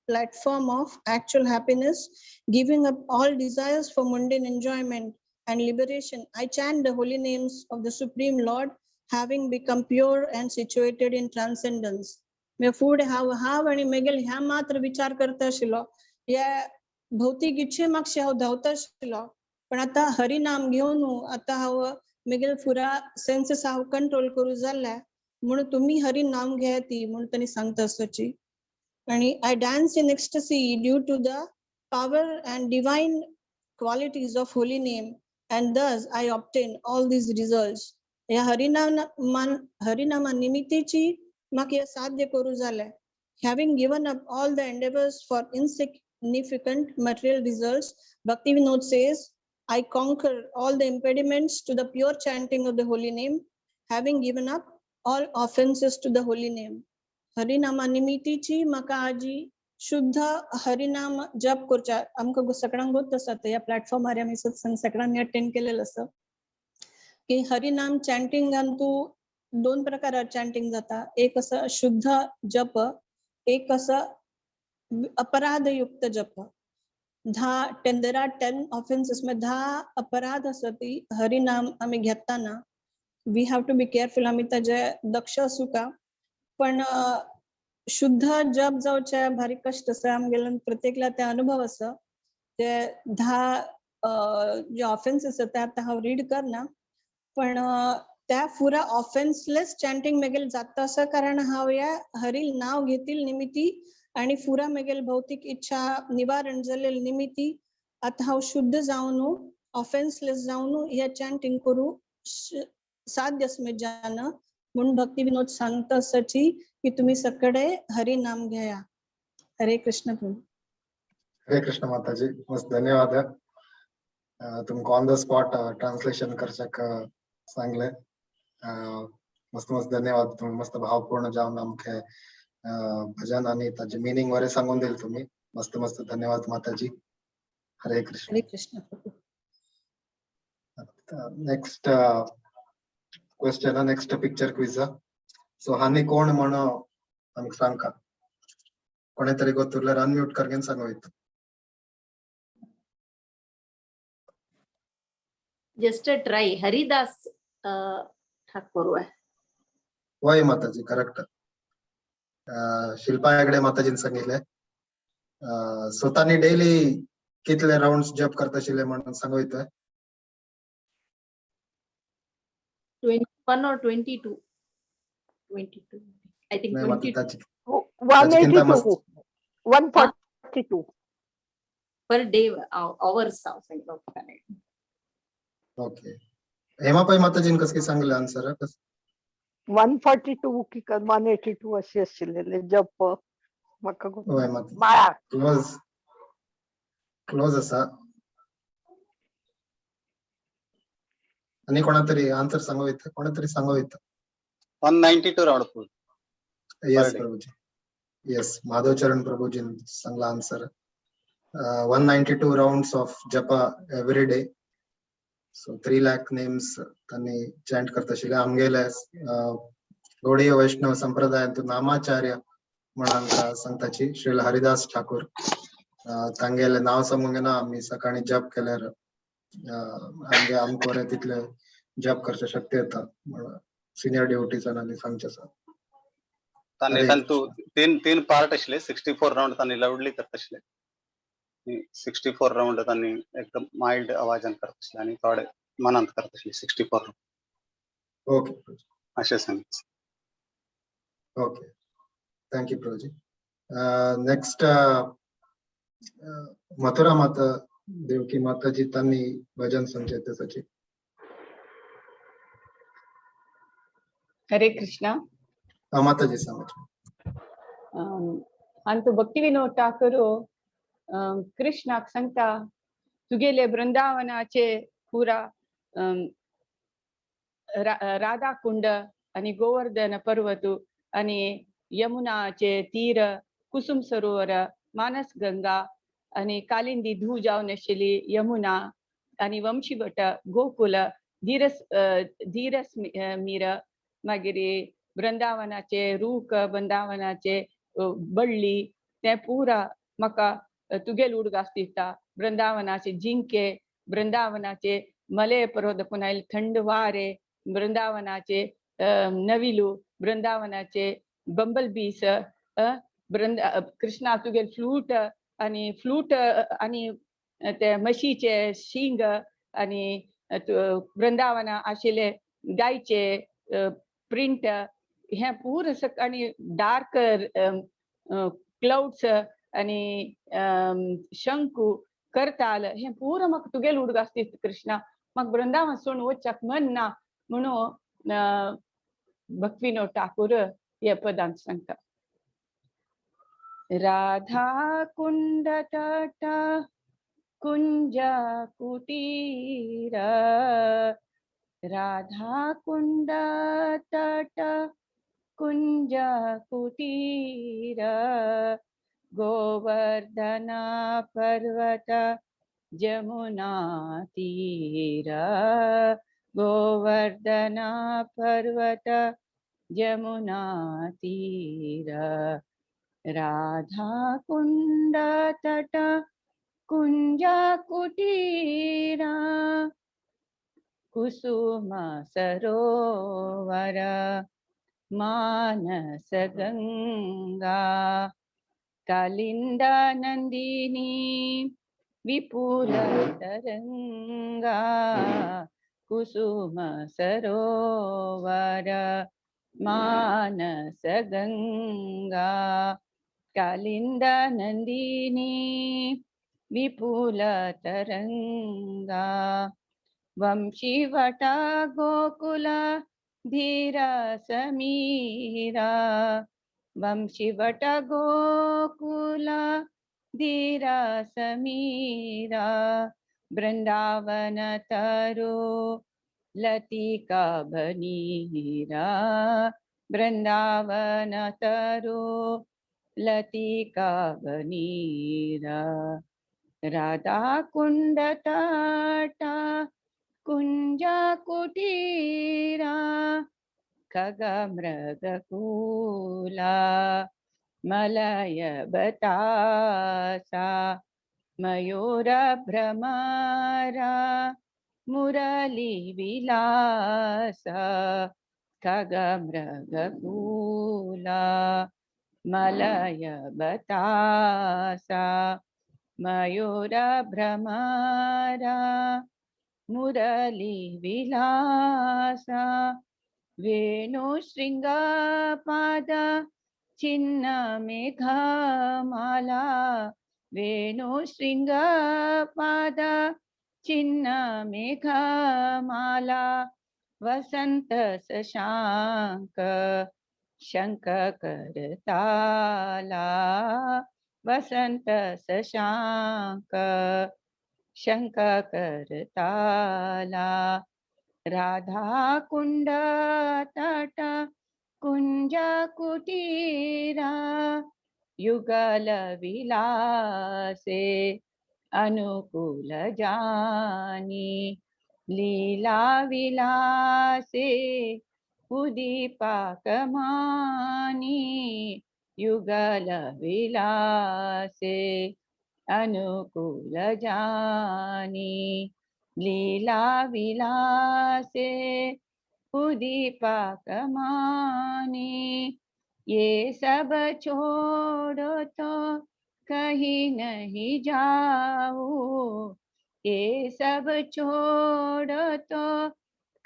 platform of actual happiness, giving up all desires for mundane enjoyment and liberation, I chant the holy names of the Supreme Lord, having become pure and situated in transcendence. मे फुडें हांव हांव आनी मेगेल ह्या मात्र विचार करता आशिल्लो, ह्या भौतीक इच्छे मागशे हांव धांवता आशिल्लो, पण आतां हरिनाम घेवन आतां हांव मेगेल फुरा सेन्सेस हांव कंट्रोल करूं जाल्या, म्हणून तुमी हरिनाम घेया ती म्हणून तांणी सांगता आसची. आणि I dance in ecstasy due to the power and divine qualities of holy name, and thus I obtain all these results. ह्या हरिनामा निमित्तीची म्हाका हें साध्य करूं जालें. Having given up all the endeavors for insignificant material results, Bhakti Vinod says, I conquer all the impediments to the pure chanting of the holy name, having given up all offenses to the holy name. हरिनामा निमित्तीची म्हाका आजी शुद्ध हरिनाम जप करच्या आमकां सगळ्यांक गोत आसा. ह्या प्लॅटफॉर्मार आमी सत्संग सगळ्यांनी अटेंड केलेलो आसा की हरिनाम चॅन्टिंगान तूं 2 प्रकारात चॅन्टिंग जाता. एक आसा शुद्ध जप, एक आसा अपराधयुक्त जप. 10 there are 10 offences, 10 अपराध आसा ती हरिनाम आमी घेताना we have to be careful, आमी ताजे दक्ष आसूं का. पण शुद्ध जप जावचे भारी कष्ट आसा आमगेल्यान, प्रत्येकला ते अनुभव आसा. ते 10 जे ऑफेन्स आसा ते आतां हांव रीड करना, पण त्या पुरा ऑफेन्सलेस चॅन्टिंग मेगेल जाता आसा, कारण हांव ह्या हरील नाव घेतील निमित्ती आणि पुरा मेगेल भौतिक इच्छा निवारण जालेल निमित्ती आतां हांव शुद्ध जावन ऑफेन्सलेस जावन ह्या चॅन्टिंग करूं साध्य आसा म्हज्यान. म्हणून भक्ती विनोद सांगता आसाची की तुम्ही सगळे हरिनाम घेया. हरे कृष्ण प्रभू. हरे कृष्ण माताजी, मस्त धन्यवाद. तुमकां ऑन the spot translation करच्याक सांगले. मस्त मस्त धन्यवाद. तुम्ही मस्त भावपूर्ण जावन आमकां भजन आणि ताजे मिनिंग वगैरे सांगून दिले तुम्ही. मस्त मस्त धन्यवाद माताजी. हरे कृष्ण. हरे Krishna Prabhu. Next question, next picture quiz. So हानी कोण म्हण आमकां सांगका. कोणे तरी गोतुरल्यार अनम्यूट करगेन सांगू येत. Just a try. Haridas Thakur. वय माताजी, करेक्ट. शिल्पा हेगडे माताजीन सांगितले. स्वतःनी डेली कितले राउंड्स जप करता आशिल्ले म्हणून सांगू येत. 21 or 22? 22. I think 22. 182. 142. Per day, hours. Okay. Hema Pai माताजीन कसं काय सांगले आन्सर? 142 की 182 अशी आशिल्ले जप म्हाका. वय माता. माळा. क्लोज क्लोज आसा. आनी कोणा तरी आन्सर सांगू येता, कोणा तरी सांगू येता. 192 round. Yes Per day. Prabhuji, yes, Madhavcharan प्रभुजीन सांगला answer. 192 rounds of japa every day, so 3 lakh names त्यांनी चॅन्ट करता आशिल्ले. आमगेले गौडीय वैष्णव संप्रदायांत नामाचार्य म्हण आमकां सांगताची श्रील हरिदास ठाकूर. तांगेले नांव सांगूंक ना, आमी सकाळी जप केल्यार आमगे आमकां बरें तितले जप करचे शक्ती येता म्हण सिनियर डिवोटीजांनी सांगचें आसा. तांणी हरे तांतू तीन तीन पार्ट आशिल्ले. 64 राउंड तांणी लाउडली करता आशिल्ले, 64 राउंड तांणी एकदम माइल्ड आवाजान करता आशिल्ले आनी थोडे मनांत करता आशिल्ले 64. ओके. अशें सांग. Okay, thank you Prabhuji. Next Mathura माता, देवकी माताजी, त्यांनी भजन सांगचे त्यासाठी. हरे कृष्णा. माताजी सांगायचे. अंतु भक्ती विनोद ठाकूर कृष्णाक सांगता, तुगेले वृंदावनाचे पुरा राधा कुंड आणि गोवर्धन पर्वत आणि यमुनाचे तीर, कुसुम सरोवर, मानस गंगा आणि कालिंदी धू जावन आशिल्ली यमुना आणि वंशीवट, गोकुल, धीरस धीरस मीर, मागीर वृंदावनाचे रूख, वृंदावनाचे बळ्ळी, ते पुरा म्हाका तुगेल उडगास दिता. वृंदावनाचे जिंके, वृंदावनाचे मले पर्वत पुन्हा थंड वारे, वृंदावनाचे नविलू, वृंदावनाचे बंबल बीस, कृष्णा तुगेल फ्लूट आणि फ्लूट आणि ते म्हशीचे शिंग आणि वृंदावना आशिल्ले गायचे प्रिंट, हे पूर आणि डार्क क्लाउड्स आणि शंकू करताल, हे पूर म्हाका तुगेल उडगास दिता कृष्णा. म्हाका वृंदावन सोडून वचपाक मन ना म्हणून भक्तिविनोद ठाकूर हे पदांत सांगता. राधा कुंड तट कुंज कुटीर, राधा कुंड तट कुंज कुटीर, गोवर्धन पर्वत जमुना तीर, गोवर्धन पर्वत जमुना तीर, राधा कुंड तट कुंज कुटीरा, कुसुम सरोवर मानस गंगा, कालिंदा नंदिनी विपुल तरंगा, कुसुम सरोवर मानस गंगा, कालिंदा नंदिनी विपुल तरंगा, वंशीवटा गोकुल धीरा समीरा, वंशीवट गोकुल धीरा समीरा, वृंदावन तरु लतिका बनीरा, वृंदावन तरु लतिका बनीरा, राधा कुंड तटा कुंज कुटीरा, खग मृगकूला मलय बतासा, मयूर भ्रमरा मुरली विलासा, खग मृगकूला मलय बतासा, मयूर भ्रमरा मुरली विलासा, वेणु श्रृंगापाद चिन्न मेघमाला, वेणु श्रृंगापाद चिन्न मेघमाला, वसंत शशांक शंख करताला, वसंत शशांक शंख करताला, राधा कुंड तट कुंज कुटीरा युगल विलासे अनुकूल जानी लीला विलासे उदीपाकमानी युगल विलासे अनुकूल जानी लीला विलासे उदीपाकमानी। ये सब छोड़ो तो कहीं नहीं जाओ, ये सब छोड़ो तो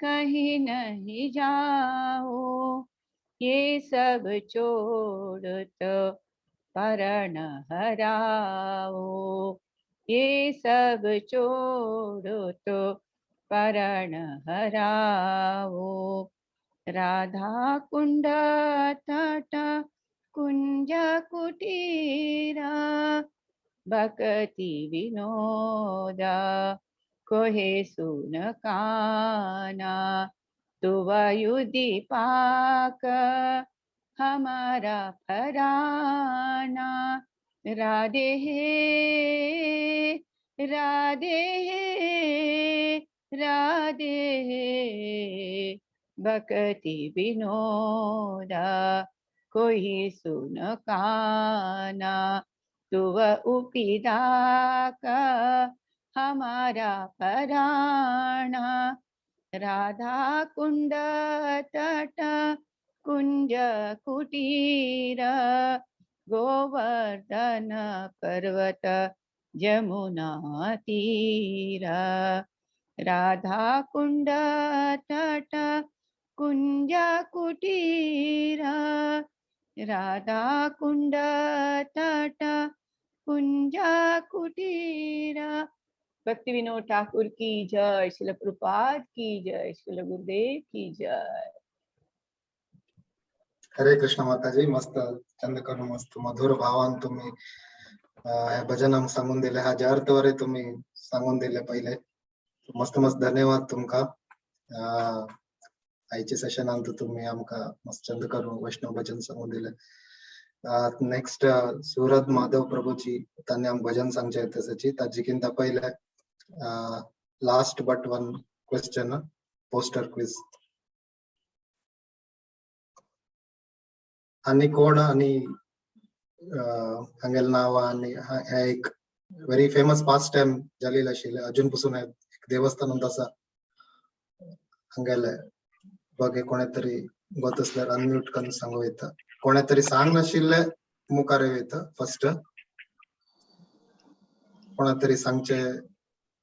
कहीं नहीं जाओ, ये सब छोड़ो तो परण हराओ, ये सब छोड़ो तो परण हराओ। राधा कुंड तट कुंज कुटीरा भक्ति विनोदा कोहे सुन काना तुवयुदि पाक हमारा फराना। राधे राधे राधे भक्ति विनोदा कोई सुन काना तुव उपिदाक हमारा पराणा। राधा कुंड तट कुंज कुटीर गोवर्धन पर्वत जमुना तीर। राधा कुंड तट कुंज कुटीर राधा कुंड तट कुंज कुटीर। भक्ति विनोद ठाकुर की जय, श्रील प्रभुपाद की जय, श्रील गुरुदेव की जय। हरे कृष्ण माताजी, मस्त चंद करून मस्त मधुर भावान तुम्ही भजन आमकां सांगून दिले, हाज्या अर्थवरे तुम्ही सांगून दिले पहिले, मस्त मस्त धन्यवाद तुमका। आयच्या सेशनान तुम्ही आमकां मस्त चंद करून वैष्णव भजन सांगून दिले। नेक्स्ट सुरत माधव प्रभूजी तांणी आमकां भजन सांगचे तसची, ताजी पहिले last but one question poster quiz. आणि कोण आणि हांगेले नांव आनी हे एक व्हेरी फेमस पास्ट टायम जालेले आशिल्ले, अजून पसून एक देवस्थानांत आसा हांगेले बघे कोणे तरी गोत आसल्यार अनम्यूट करून सांगू येता, कोणे तरी सांग नाशिल्ले मुखार येता फर्स्ट, कोणा तरी सांगचे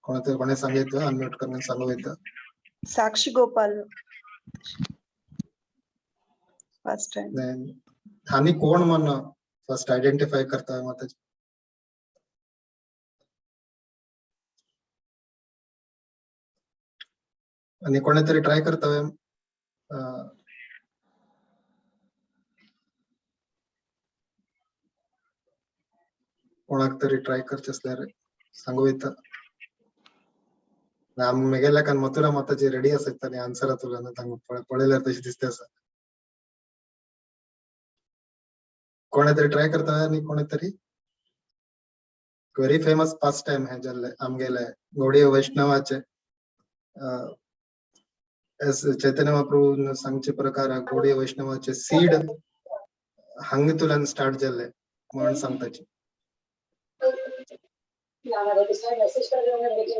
कोणा तरी कोणे सांगयत अनम्यूट करून सांगू येता। Sakshi Gopal first time. आणि कोण म्हण फर्स्ट आयडेंटिफाय करता माताजी? आणि कोणे तरी ट्राय करता? कोणाक तरी ट्राय करचे असल्यार सांगू येता। मेगेल्या कारण मथुरा माताजी रेडी आसा आनी आन्सर तुला तांकां पळयल्यार तशें दिसता आसा। कोणे तरी ट्राय करता आनी कोणे तरी व्हेरी फेमस पास्ट टायम हे जाल्ले आमगेले गौडीय वैष्णवाचे चैतन्य महाप्रभू सांगचे प्रकार गौडीय वैष्णवाचे सीड हांगा स्टार्ट जाल्ले म्हणून सांगताचे।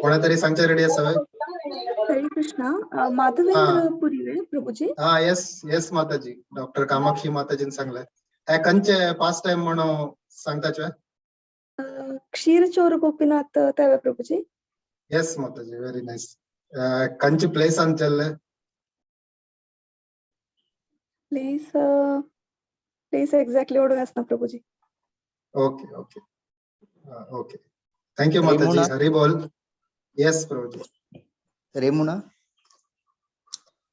कोणा तरी सांगचे रेडी आसा? हरे कृष्णा। माधवेंद्र पुरी प्रभूजी। हा येस येस माताजी, डॉक्टर कामाक्षी माताजीन सांगले हे कंचे पास्ट टाइम म्हणून सांगताचे? क्षीर चोर गोपीनाथ तेवे प्रभूजी। येस माताजी, व्हेरी नाइस। कंचे प्लेस आन चलले? प्लेस प्लेस एक्झॅक्टली ओडून आसना Prabhuji. Okay okay okay, thank you Mataji. Hari बोल। येस प्रभूजी। रेमुणा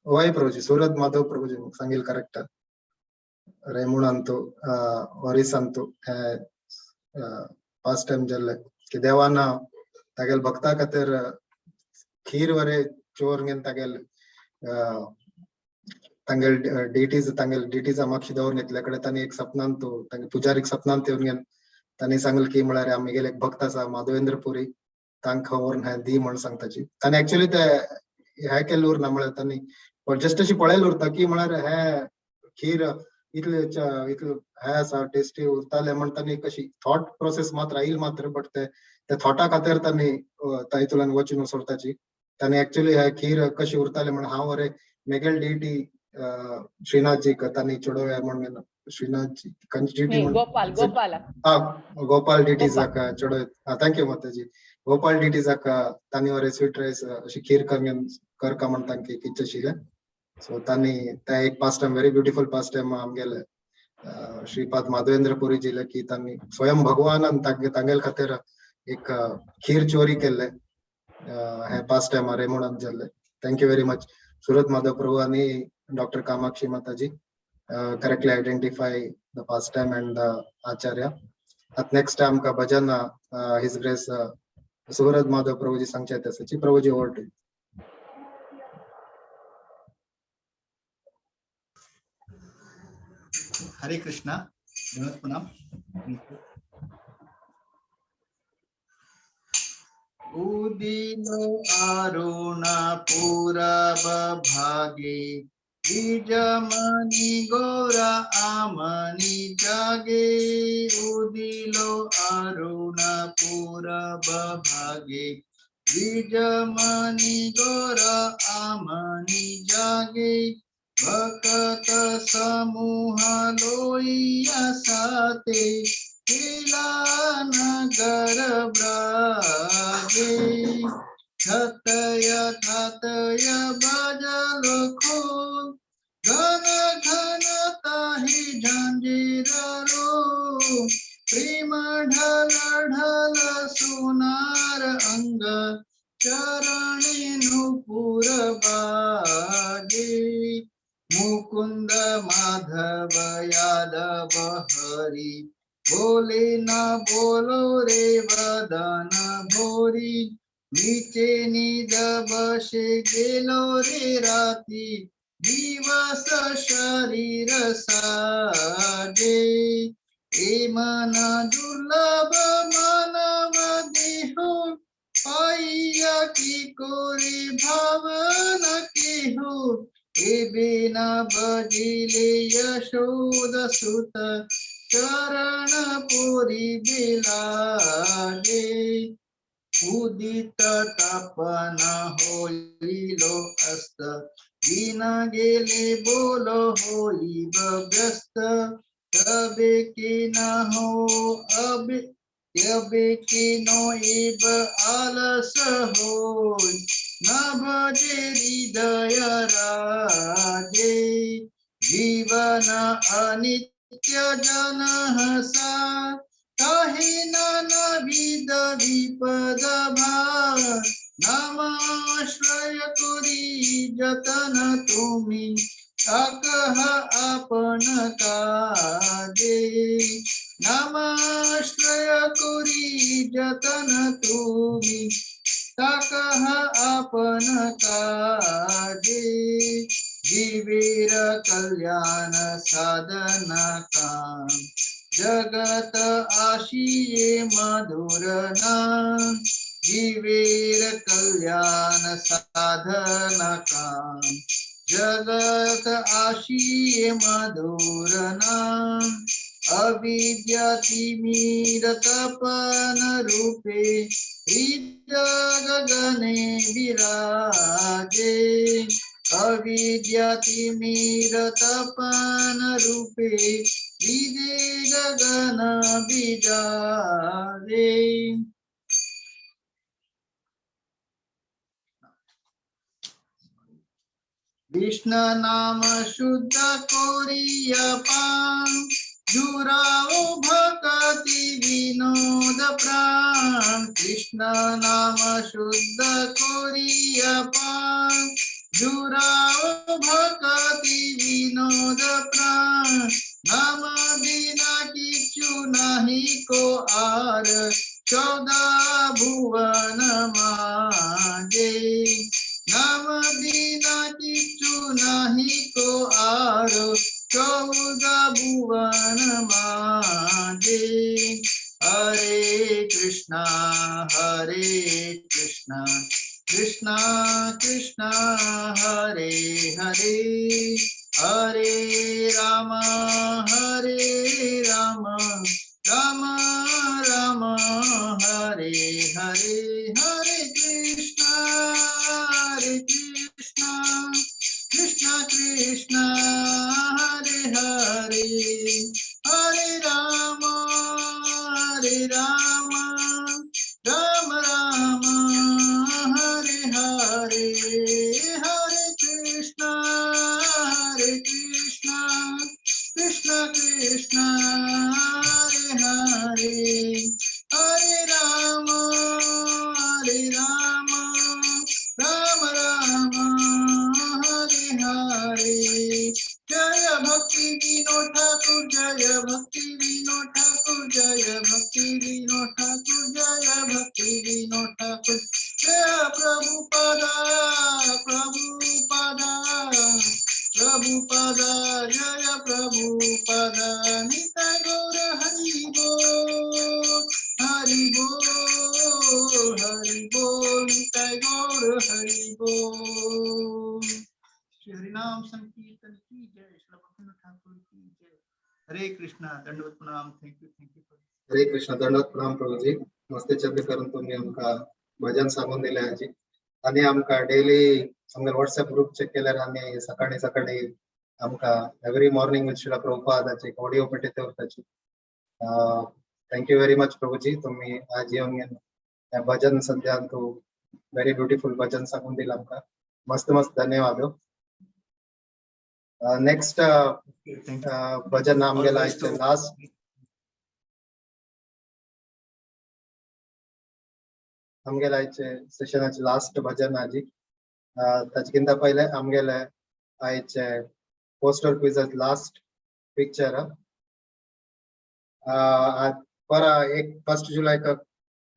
वय प्रभूजी, सुरत माधव प्रभूजी सांगेल करेक्ट। रेमुणा अंतु ओरिस अंतु पास्ट टाइम जाल्ले की देवाना तागेल भक्ता खातीर खीर वरे चोर घेवन तागेल तांगेले डिटीज, तांगेले डिटीज मातशी दवरून घेतल्या कडेन तांणी एक सपनान तो तांगे पुजारीक सपनान येवन घेवन तांणी सांगलें की म्हळ्यार आमगेले एक भक्त आसा माधवेंद्र पुरी, तांकां व्हरून हें दी म्हण सांगताची. तांणी एक्चुअली ते हें केल्लें उरना, म्हळ्यार तांणी जस्ट अशी पळयलें उरता की म्हळ्यार हें खीर इतले इतले हें आसा टेस्टी उरताले म्हण तांणी कशी थॉट प्रोसेस मात्र आयल मात्र, बट ते त्या थॉटा खातीर तांणी तातूंतल्यान वचून सोडताची. तांणी एक्चुअली हे खीर कशी उरताले म्हण हांव अरे मेगेल डिटी श्रीनाथजीक तांणी चडोवया म्हण, श्रीनाथजी खंयची डिटी म्हण गोपाल, गोपाल, हा गोपाल डिटी जाका चडोय. Thank you माताजी. गोपाल डिटी जाका तांणी अरे स्वीट रायस अशी खीर करका म्हण तांकां एक इच्छा आशिल्लें. सो तांणी त्या एक pastime, very beautiful pastime आमगेले श्रीपाद माधवेंद्र पुरीजीले की तांणी स्वयं भगवानान तांगेले खातीर एक खीर चोरी केल्ले हे पास टायम अरे म्हणून जाल्ले. Thank you very much Surat Madhav Prabhu आणि doctor Kamakshi Mataji correctly identify the pastime and the acharya. आतां नेक्स्ट टायम आमकां भजन his grace Surat Madhav Prabhuji सांगचे आसाची. Prabhuji, over to. Hare Krishna. Vinod प्रणाम. उदिलो अरुण पूरब भागे, द्विजमणि गौरा आमनि जागे. उदिलो अरुण पूरब भागे, द्विजमणि गौरा आमनि जागे. भक्त समूह लोइया साते, केला नगर ब्राजे. छतय थातय बजलो खोल, घन घन ताही झांझीर रो. प्रेम ढल ढल सोनार अंग, चरणी नुपुर बाजे. मुकुंद माधव यादव हरी, बोले ना बोलो रे वदन भोरी. नीचे निज बसे गेलो रे राती, दिवस शरीर साजे. ए मन दुर्लभ मानव देहो, पाइया की कोरे भावना के हो. ए बिना बजिले यशोद सुत, चरण पुरी बिलाजे. उदित तपन होइलो अस्त, बिना गेले बोलो होई व्यस्त. तबे के न हो अब तबे के नो इब आलस हो, न भजे हृदय राजे. जीवन अनित्य जन हसा, ताहे नानाविध विपद भार. नामाश्रय करी जतन तुम्ही, ताकह आपण काजे. नामाश्रय करी जतन तुम्ही, ताकह आपण काजे. जीवीर कल्याण साधना काम, जगत आशिये मधुर नाम. जीवीर कल्याण साधना काम, जगत आशिये मधुर नाम. अविद्या तिमिर तपन रूपे, हृदय गगने विराजे. अविद्या तिमिर तपन रूपे, हृदय गगन विराजे. कृष्ण नाम शुद्ध कोरिया पान, जुराओ भक्ति विनोद प्राण. कृष्ण नाम शुद्ध कोरिया पान, जुराओ भक्ति विनोद प्राण. नाम बिना किछु नाही को are, 14 भुवन माजे. नाम बिना किछु Hare Krishna Krishna Krishna Hare Hare Hare Ram Hare Ram Ram Ram Hare Hare Hare Krishna Hare Krishna Krishna Krishna Hare Hare Hare Ram Hare Ram Ram Ram Hare Hare Hare Krishna Hare Krishna Krishna Krishna Hare Hare Hare Ram Hare Ram Ram Ram Hare Hare. जय भक्ति विनोद ठाकुर जय भक्ति विनोद ठाकुर जय भक्ति विनोद ठाकुर जय भक्ति विनोद ठाकुर जय प्रभुपादा प्रभुपादा प्रभुपादा जय प्रभुपादा। निताई गौर हरि बोल हरि बोल हरि बोल निताई गौर हरि बोल। श्री हरिनाम संकीर्तन की जय, श्री भक्तिविनोद ठाकुर की जय। हरे कृष्णा, दंडवत प्रणाम। Thank you, thank you. Hare Krishna, दंडवत प्रणाम प्रभुजी। मस्ते चंद्र करून तुम्ही आमकां भजन सांगून दिले हाजी आनी आमकां डेली आमगे व्हॉट्सएप ग्रुप चेक केल्यार आमी सकाळी सकाळी आमकां एवरी मॉर्निंग विथ श्रीला प्रभुपादाचे ऑडियो पेटयते उरताची। Thank you very much Prabhuji, तुम्ही आज येवन ह्या भजन सद्या तूं व्हेरी ब्युटिफूल भजन सांगून दिला आमकां। मस्त मस्त धन्यवाद। नेक्स्ट भजन आमगेला आयचें लास्ट आमगेले आयचे सेशनाचे लास्ट भजन आजी। ताचे पयले आमगेले आयचे पोस्टर क्विजाचे लास्ट पिक्चर परा एक 1 जुलै का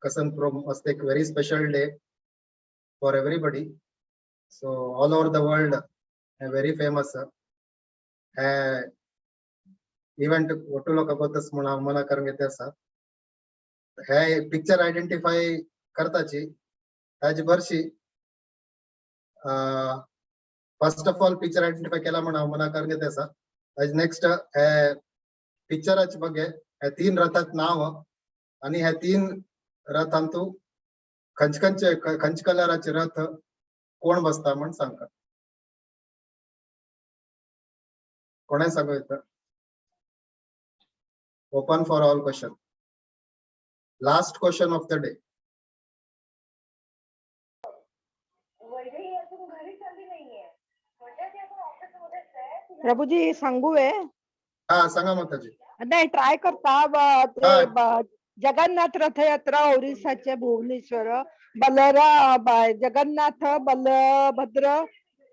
कसन प्रो मस्त एक very special day for everybody. So all over the world very famous hey event ಒಟ್ಟು लोक गोतस म्हूण हांव मना करून घेते आसा। हे पिक्चर आयडेंटिफाय करताची ताजी बरशी first of all picture identify केला म्हूण हांव मना करून घेते आसा। ताजे नेक्स्ट हे पिक्चराचे बघे हे 3 रथात नांव आनी हे 3 रथांतू खंयचे खंयचे खंयचे कलराचे रथ कोण बसता म्हण सांगता। कोणें सांगू येता? Open for all question. Last question of the day. Prabhuji सांगू आहे? हा सांगा माताजी। नाही ट्राय करता। जगन्नाथ रथयात्रा ओरिसाचे भुवनेश्वर बलरा जगन्नाथ बलभद्र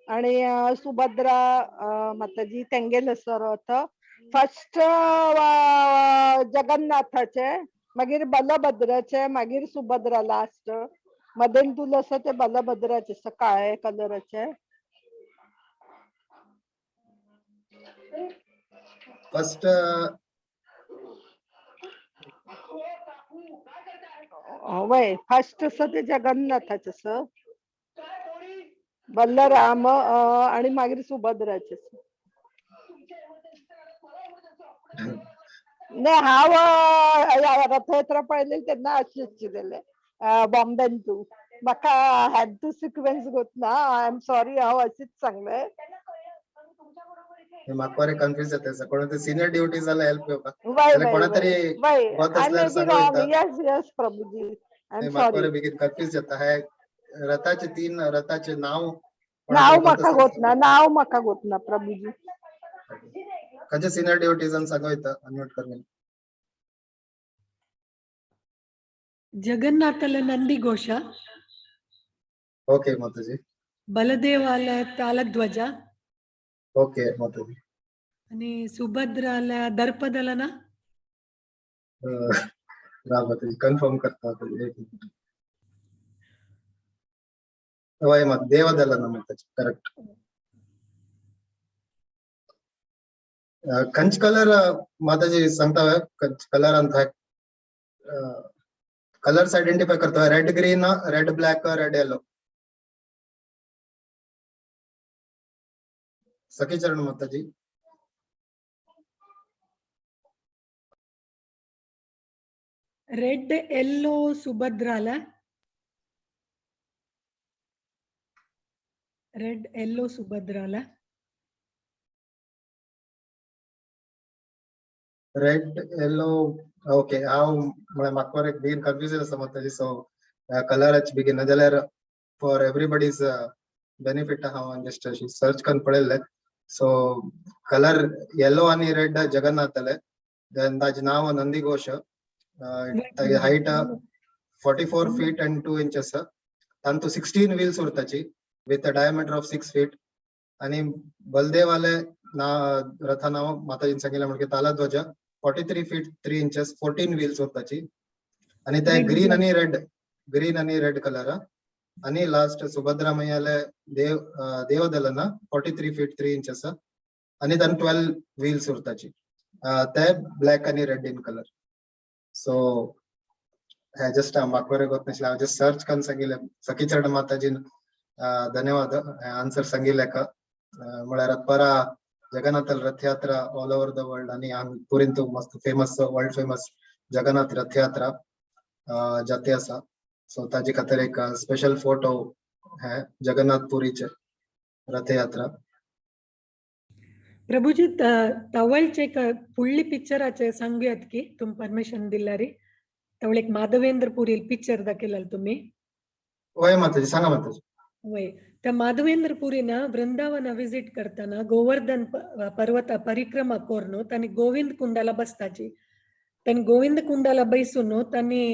आणि सुभद्रा माताजी तेंगेल आसा रथ। फर्स्ट जगन्नाथाचे मागीर बलभद्राचे मागीर सुभद्रा लास्ट। मदेंतूल आसा ते बलभद्राचे आसा काळे कलराचे। फर्स्ट वय फर्स्ट आसा ते जगन्नाथाचे आसा बलराम आणि मागीर सुभद्राचे। नाही हांव रथयात्रा पळयलेली तेन्ना अशें आशिल्लें बॉम्बेन तूं म्हाका हेल्थ सिक्वेन्स गोत ना। I am sorry, हांव अशीच सांगलें। म्हाका बरें कन्फ्यूज जाता कोण ते सिनियर ड्युटी जाल्यार हेल्प घेवपाक कोणा तरी yes yes Prabhuji I am sorry. बेगीन कन्फ्यूज जाता। हे रथाचे 3 रथाचे नाव नाव म्हाका गोत ना, नाव म्हाका गोत ना प्रभुजी। खंयचे सिनियर ड्युटीजान सांगू येता अनम्यूट करून। जगन्नाथाला नंदी घोषा। ओके माताजी। बलदेवाला तालध्वजा। ओके माताजी। आणि सुभद्राला दर्पदलना ना। माताजी कन्फर्म करता। वय मत देवदलना माताजी करेक्ट। कंच कलर माताजी सांगता कंच कलर अंत कलर्स आयडेंटिफाय करता. Red green, red black, red yellow. Sakhicharan Mataji. Red yellow सुभद्राला, red yellow सुभद्राला. Red yellow okay. हांव म्हळ्यार म्हाका एक बेगीन कन्फ्युजन आसा माताजी, सो कलराचे बेगीन ना जाल्यार फॉर एवरीबडीज बेनिफीट हांव जस्ट अशी सर्च करून पळयल्लें. सो कलर येलो आनी रेड जगन्नाथाले, then ताजें नांव नंदी घोष, तागे height 44 feet and 2 inches, तांतू 16 व्हील्स उरताची with a diameter of 6 feet. आणि बलदेवाले ना रथा नाव माताजीन सांगितलं म्हणजे तालाध्वज 43 फीट 3 इंचेस, 14 व्हील्स उरताची. आणि ते ग्रीन आणि रेड, ग्रीन आणि रेड कलर. आणि लास्ट सुभद्रा मैयाले देव देवदलना 43 फीट 3 इंचेस आणि तान 12 व्हील्स उरताची, ते ब्लॅक आणि रेड इन कलर. सो हे जस्ट म्हाका बरें गोत नाशिल्लें, हांव जस्ट सर्च करून सांगिल्लें. सखीचरण माताजीन धन्यवाद आन्सर सांगिल्लें का. म्हळ्यार परा Jagannath Rathyatra all over the world आणि हांग पुरींत मस्त famous, world famous Jagannath Rathyatra जाते आसा. सो ताजे खातीर एक स्पेशल फोटो हे जगन्नाथ पुरीचे रथयात्रा. प्रभुजी तवळचे फुडली पिक्चराचे सांगूयात की तुम परमिशन दिल्यारी तवळेक माधवेंद्र पुरी पिक्चर दाखयलाल तुम्ही. वय माताजी, सांगा माताजी. वय त्या माधवेंद्र पुरीना वृंदावन विजिट करताना गोवर्धन पर्वता परिक्रमा करून तांणी गोविंद कुंडाला बसताची. तांणी गोविंद कुंडाला बैसून तांणी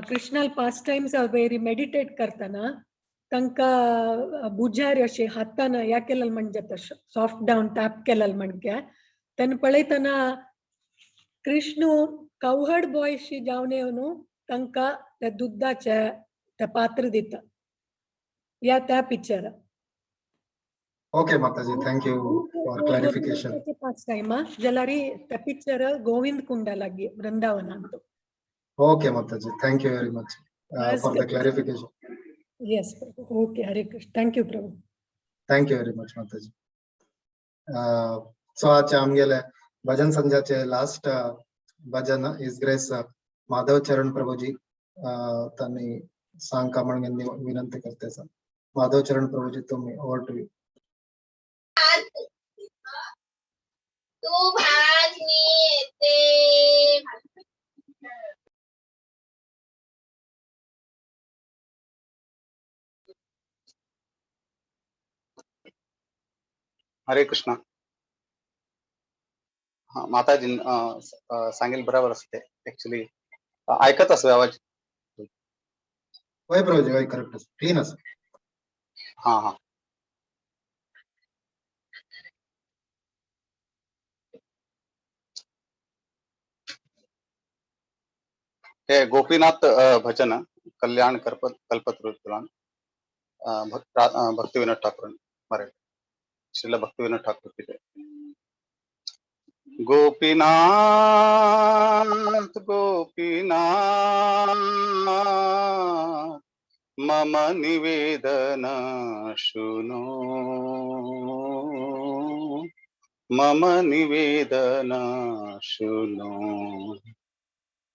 Krishnal pass Times very meditate करताना तांकां बुजार अशें हातान ह्या केलें म्हणजे सॉफ्ट डावन टॅप केलें म्हणजे तांणी पळयतना कृष्णू कवहड बॉयशी जावन येवन तांकां त्या दुधाचे त्या पात्र दिता या त्या picture. Okay Mataji, thank you for clarification. Pass time जाल्यार त्या पिक्चर गोविंद कुंडा लागी वृंदावनांत. Okay Mataji, thank you very much for the clarification. Yes Prabhu, okay, Hare Krishna, thank you Prabhu. Thank you very much Mataji. So आज आमगेले भजन संध्याचे last bhajan is grace Madhav Charan Prabhuji तांणी सांगका म्हणून विनंती करते सर. माधव चरण प्रभुजी तुम्ही, ओवर टू you. तू भाज मी येते. हरे कृष्णा. हा माताजी सांगेल बरोबर असते ऍक्च्युली. ऐकत असो आवाज? वय प्रभुजी, वय करेक्ट, क्लीन असं. हा हा. हे गोपीनाथ भजन कल्याण कल्पतरुतुलान भक्तिविनोद ठाकूर मराठी श्रीला भक्तिविनोद ठाकूर तिथे. गोपीनाथ गोपीनाथ मम निवेदन शुनो, मम निवेदन शुनो,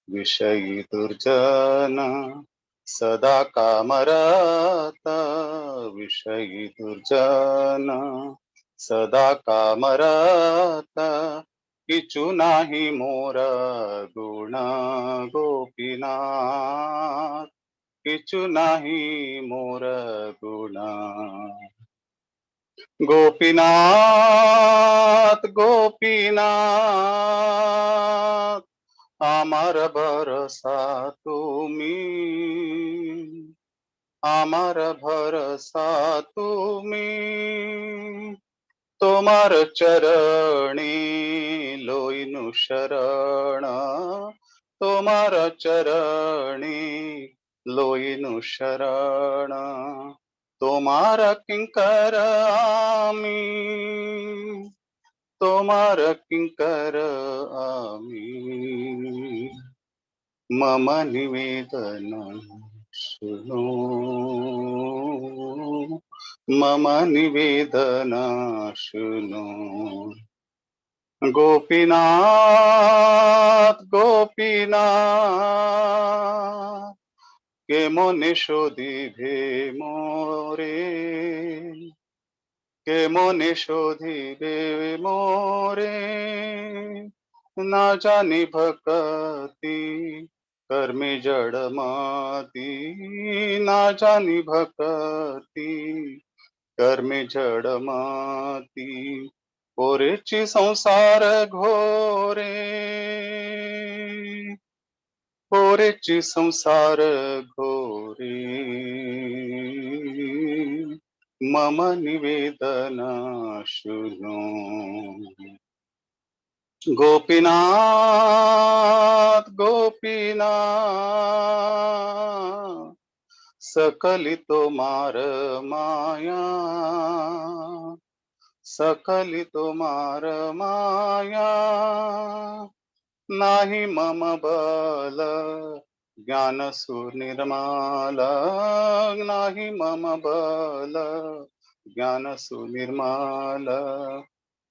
विषयी दुर्जन सदा कामरत, विषयी दुर्जन सदा कामरत, किचु नाही मोर गुण गोपीनाथ, किचु नाही मोर गुण गोपीनाथ गोपीनाथ आमार भरसा तुमी, आमार भरसा तुमी, तुम्हार चरणी लोईनु शरण, तुम्हार चरणी लोईनु शरण, तुम्हार किंकर आमी, तुम्हार किंकर आमी। मम निवेदन सुनो, मम निवेदन सुनो। गोपीनाथ गोपीनाथ के मने शोधिবে মোরে, কে মনে শোধিবে মোরে। না জানি ভকতি कर्मे जडमती, ना जानी भक्ती कर्मे जडमती। कोरेची संसार घोरे, कोरेची संसार घोरे। मम निवेदन सुनो। गोपीनाथ गोपीनाथ सकली तुम्हार माया, सकली तुम्हार माया। नाही मम बल ज्ञान सुनिर्मल, नाही मम बल ज्ञान सुनिर्मल।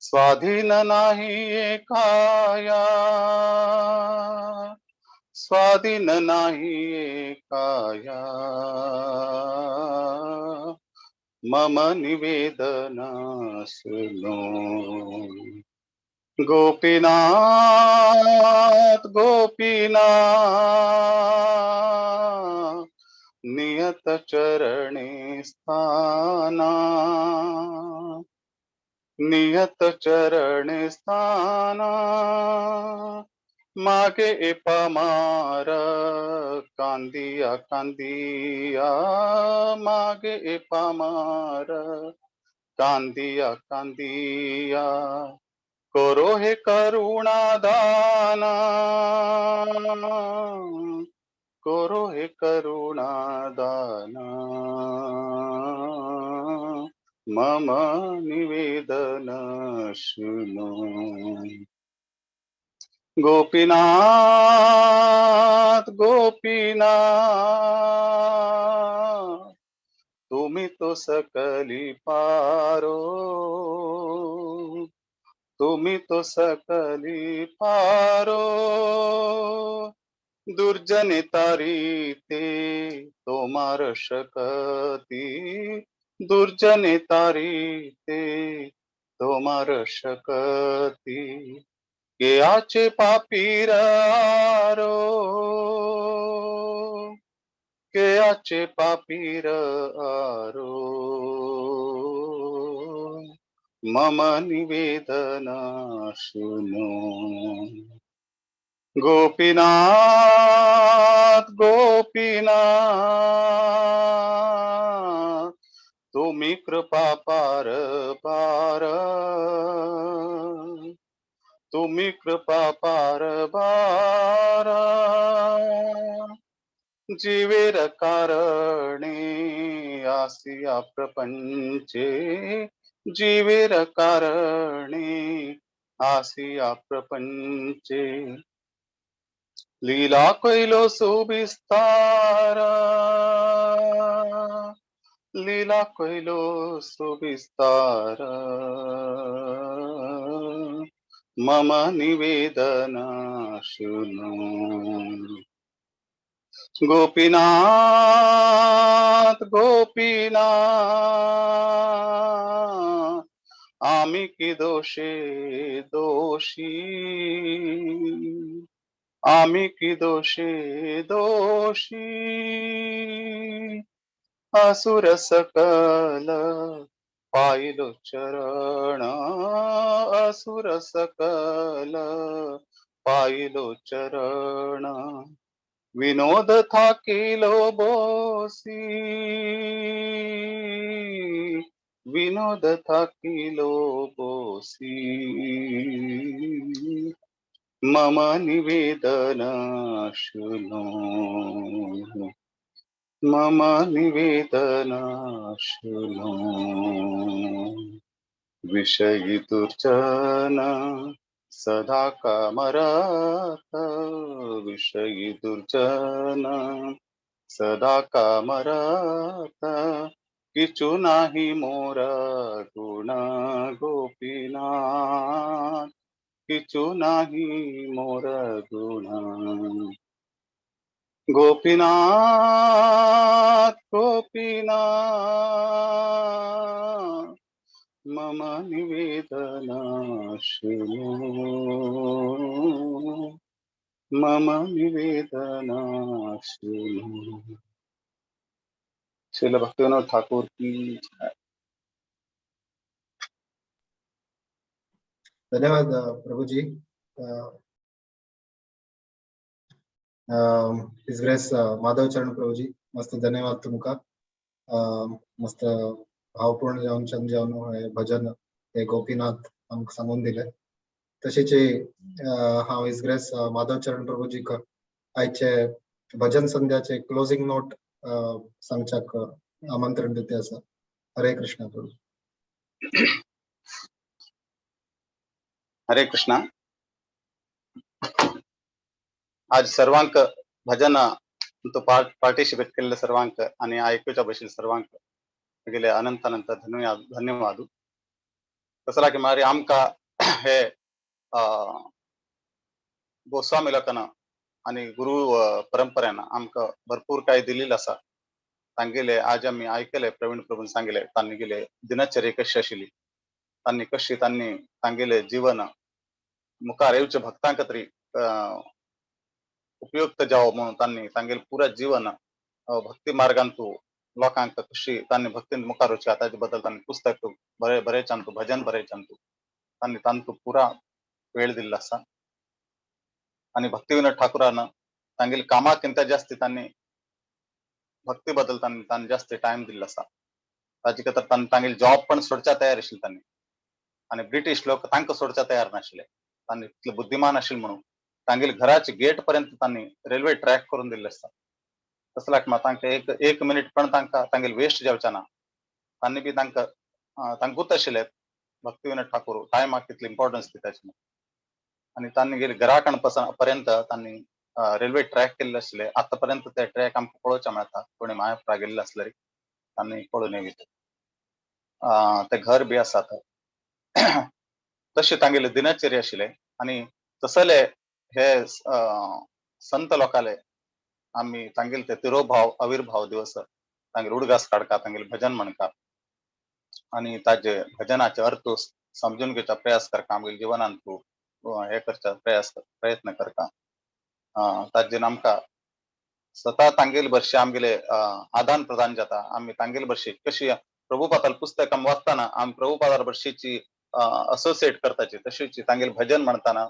स्वाधीन नाही काया, स्वाधीन नाही काया। मम निवेदन सुनो। गोपीनाथ गोपीनाथ नियत चरणे स्थाना, नियत चरणे स्थाना। मागे एपामार कांदिया कांदिया, मागे एपामार कांदिया कांदिया। करो हे करुणा दाना, करो हे करुणा दाना। मम निवेदन सुनो। गोपीनाथ गोपीनाथ तुम्ही तो सकली पारो, तुम्ही तो सकली पारो। दुर्जने तारीते तुम्हार शकती, दुर्जने तारीते तुम्हार शकती। के आचे पापीर आरो, के आचे पापीर आरो। मम निवेदन सुनो। गोपीनाथ गोपीनाथ तुम्ही कृपा पार पार, तुम्ही कृपा पार पार। जीवेर कारणे आसिया प्रपंचे, जीवेर कारणे आसिया प्रपंचे। लीला कैलो सुविस्तार, लीला कैलो सुविस्तार। मम निवेदन सुनो। गोपीनाथ गोपीनाथ आमी की दोषे दोषी, आमी की दोषे दोषी। असुर सकल पाइलो चरण, असुर सकल पाइलो चरण। विनोद थाकिलो बोसी, विनोद थाकिलो बोसी। मम निवेदन सुनो, मम निवेदन सुनो। विषयी दुर्जन सदा कामरत विषयी दुर्जन, सदा कामरत किछु नाही मोर गुण गोपीनाथ, किछु नाही मोर गुण। गोपीनाथ गोपीनाथ मम निवेदन शृणु, मम निवेदन शृणु। श्रील भक्तिविनोद ठाकुर की जय। धन्यवाद प्रभुजी। His grace Madhav चरण प्रभुजी, मस्त धन्यवाद तुमका। मस्त भावपूर्ण जावन चंद जावन हे भजन हे गोपीनाथ आमकां सांगून दिले। तशेंच हांव his grace Madhav चरण प्रभुजीक आयचे भजन संध्याचे क्लोजिंग नोट सांगच्याक आमंत्रण दिते आसा। हरे कृष्णा प्रभु। हरे कृष्णा। आज सर्वांक भजन तो पार्टिसिपेट केल्ले सर्वांक आनी आयकुच्या भशेन सर्वांक गेले अनंत अनंत धन्यवाद। कसला की मारी आमकां हे गोस्वामी लोकांना आनी गुरु परंपरेन आमकां भरपूर काय दिलेलं आसा। तांगेले आज आमी आयकले, प्रवीण प्रभून सांगले तांणी गेले दिनचर्या कशी आशिल्ली, तांणी कशी तांणी तांगेले जीवन मुखार येवचे भक्तांक तरी उपयुक्त जावो म्हणून तांणी तांगेले पुरा जीवन भक्ती मार्गांतू लोकांक कशी तांणी भक्तीन मुखार वचया ताजे बद्दल तांणी पुस्तक बरयचांतू, भजन बरयचांतू तांणी तांतू पुरा वेळ दिल्लो आसा। आनी भक्तिविनोद ठाकुरान तांगेले कामाक जास्ती तांणी भक्ती बद्दल तांणी तांणी जास्ती टायम दिल्लो आसा। ताजे खातीर तांणी तांगेले जॉब पण सोडच्या तयार आशिल्ले तांणी, आनी ब्रिटीश लोक तांकां सोडच्या तयार नाशिल्ले, तांणी इतले बुद्धिमान आशिल्ले म्हणून तांगेले घराचे गेट पर्यंत तांणी रेल्वे ट्रॅक करून दिल्ले आसता। तसल्याक मात तांकां एक मिनीट पण तांकां तांगेले वेस्ट जावचे ना। तांणी बी तांकां तांकूच आशिल्ले भक्तिविनोद ठाकूर टायमाक कितली इम्पॉर्टन्स दिता म्हणून। आनी तांणी गेले घरा पर्यंत तांणी रेल्वे ट्रॅक केल्ले आशिल्ले। आतां पर्यंत ते ट्रॅक आमकां पळोवचे मेळटा, कोणी मायापुरा गेल्ले आसले तांणी पळोवन येवचे। ते घर बी आसात। तशें तांगेले दिनचर्या आशिल्ले आनी तसले हे संत लोकाले आमी तांगेले ते तिरोभाव आविर्भाव दिवस तांगेले उडगास काडका, तांगेले भजन म्हणका आनी ताजे भजनाचे अर्थ समजून घेवचा प्रयास करका, आमगेले जिवनांत तूं हे करचा प्रयत्न करता। ताजेन आमकां स्वता तांगेले भरशी आमगेले आदान प्रदान जाता। आमी तांगेले भरशी कशी प्रभुपादाल पुस्तक आमी वाचतना आमी प्रभुपादार भरशीची असोसिएट करताची, तशीच तांगेले भजन म्हणतना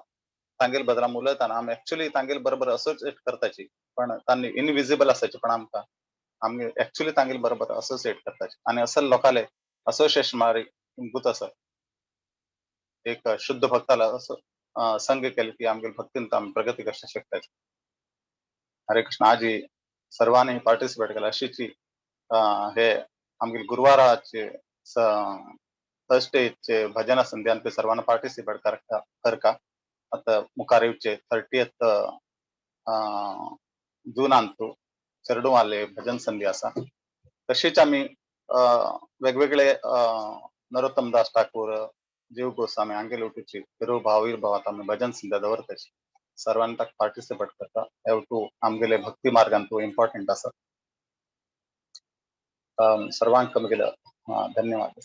तांगेले बदला उलयतना आमी एक्चुअली तांगेले बरोबर असोसिएट करताची, पण तांणी इनविजिबल आसाची, पण आमकां आमी एक्चुअली तांगेले बरोबर असोसिएट करताची। आनी असल लोकांले असोसिएशन मारी गुत आसा, एक शुद्ध भक्ताला असो संग केले की आमगेले भक्तीन आमी प्रगती करपाक शकता। हरे कृष्ण। आजी सर्वांनी पार्टिसिपेट केला अशीची हे आमगेले गुरुवाराचे थर्सडेचे भजन संध्यान ते सर्वांना पार्टिसिपेट करका। आता मुखार येवचे 30th जूनांतू चेरडुवाले भजन संध्या आसा। तशीच आमी वेगवेगळे नरोत्तम दास ठाकूर, जीव गोस्वामी हांगेले उठूची तिरुभाव विरभावात आमी भजन संध्या दवरताची, सर्वांनी ताका पार्टिसिपेट करता। हे टू आमगेले भक्ती मार्गान तूं इम्पॉर्टंट आसा। सर्वांक म्हगेले धन्यवाद।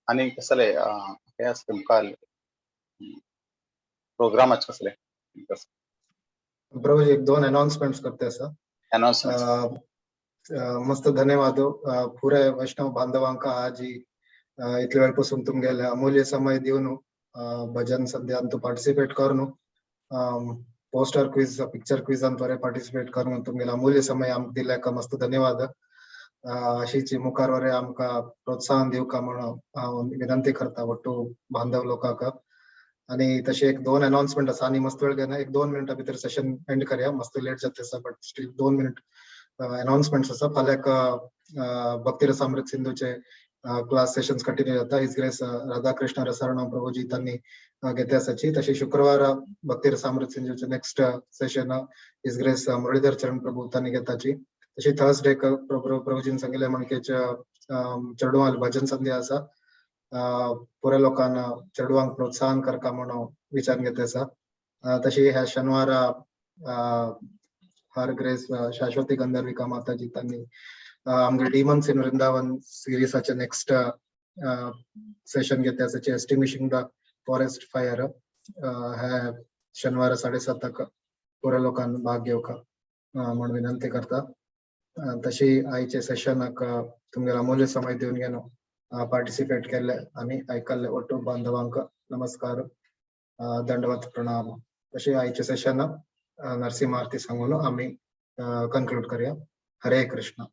आनी कसले हे आसा तुमकां प्रोग्रामाचे कसले प्रभुजी एक दोन अनाउन्समेंट्स करते आसा। अनाउन्समेंट मस्त धन्यवाद पुरे वैष्णव बांधवांका आज इतले वेळ पासून तुमगेले अमूल्य समय दिवन भजन संध्यांत पार्टिसिपेट करून पोस्टर क्विज पिक्चर क्विजान बरे पार्टिसिपेट करून तुमगेले अमूल्य समय आमकां दिले मस्त धन्यवाद। अशीच मुखार वरे आमकां प्रोत्साहन दिवका म्हणून हांव विनंती करता ಒಟ್ಟು बांधव लोकांक। आणि तशें एक दोन अनाउन्समेंट आसा आनी मस्त वेळ घेना, एक 2 मिनटां भितर सेशन एंड करया, मस्त लेट जाता आसा बट स्टील 2 मिनट अनाउन्समेंट्स आसा। फाल्यां भक्ती रसामृत सिंधूचे क्लास सेशन्स कंटिन्यू जाता. His grace Radhakrishna Rasarnava Prabhuji तांणी घेते आसाची. तशी शुक्रवार भक्ती Rasamrita सिंधूचे next session his grace Muralidhar Charan Prabhu तांणी घेताची. तशी थर्सडे प्रभुजीन सांगिल्ले म्हणकेच चेडवां भजन संध्या आसा. पुऱ्या लोकांना चेडवांक प्रोत्साहन करका म्हणून विचार घेते आसा. तशी ह्या शनिवारा हर ग्रेस शाश्वती गंधर्विका माताजी तांणी आमगे डिमन्स इन वृंदावन सिरीसाचे नेक्स्ट सेशन घेते आसाचे, एक्सटिंग्विशिंग the forest fire. ह्या शनिवार 7:30 पुऱ्या लोकांना भाग घेवका म्हण विनंती करता. तशी आयचे सेशनाक तुमगेलो अमूल्य समय दिवन घेवन पार्टिसिपेट केल्ले आनी आयकल्ले ಒಟ್ಟು बांधवांक नमस्कार, दंडवत प्रणाम. तशी आयचे सेशन नरसिंह आरती सांगून आमी कन्क्लूड करूया. हरे कृष्ण.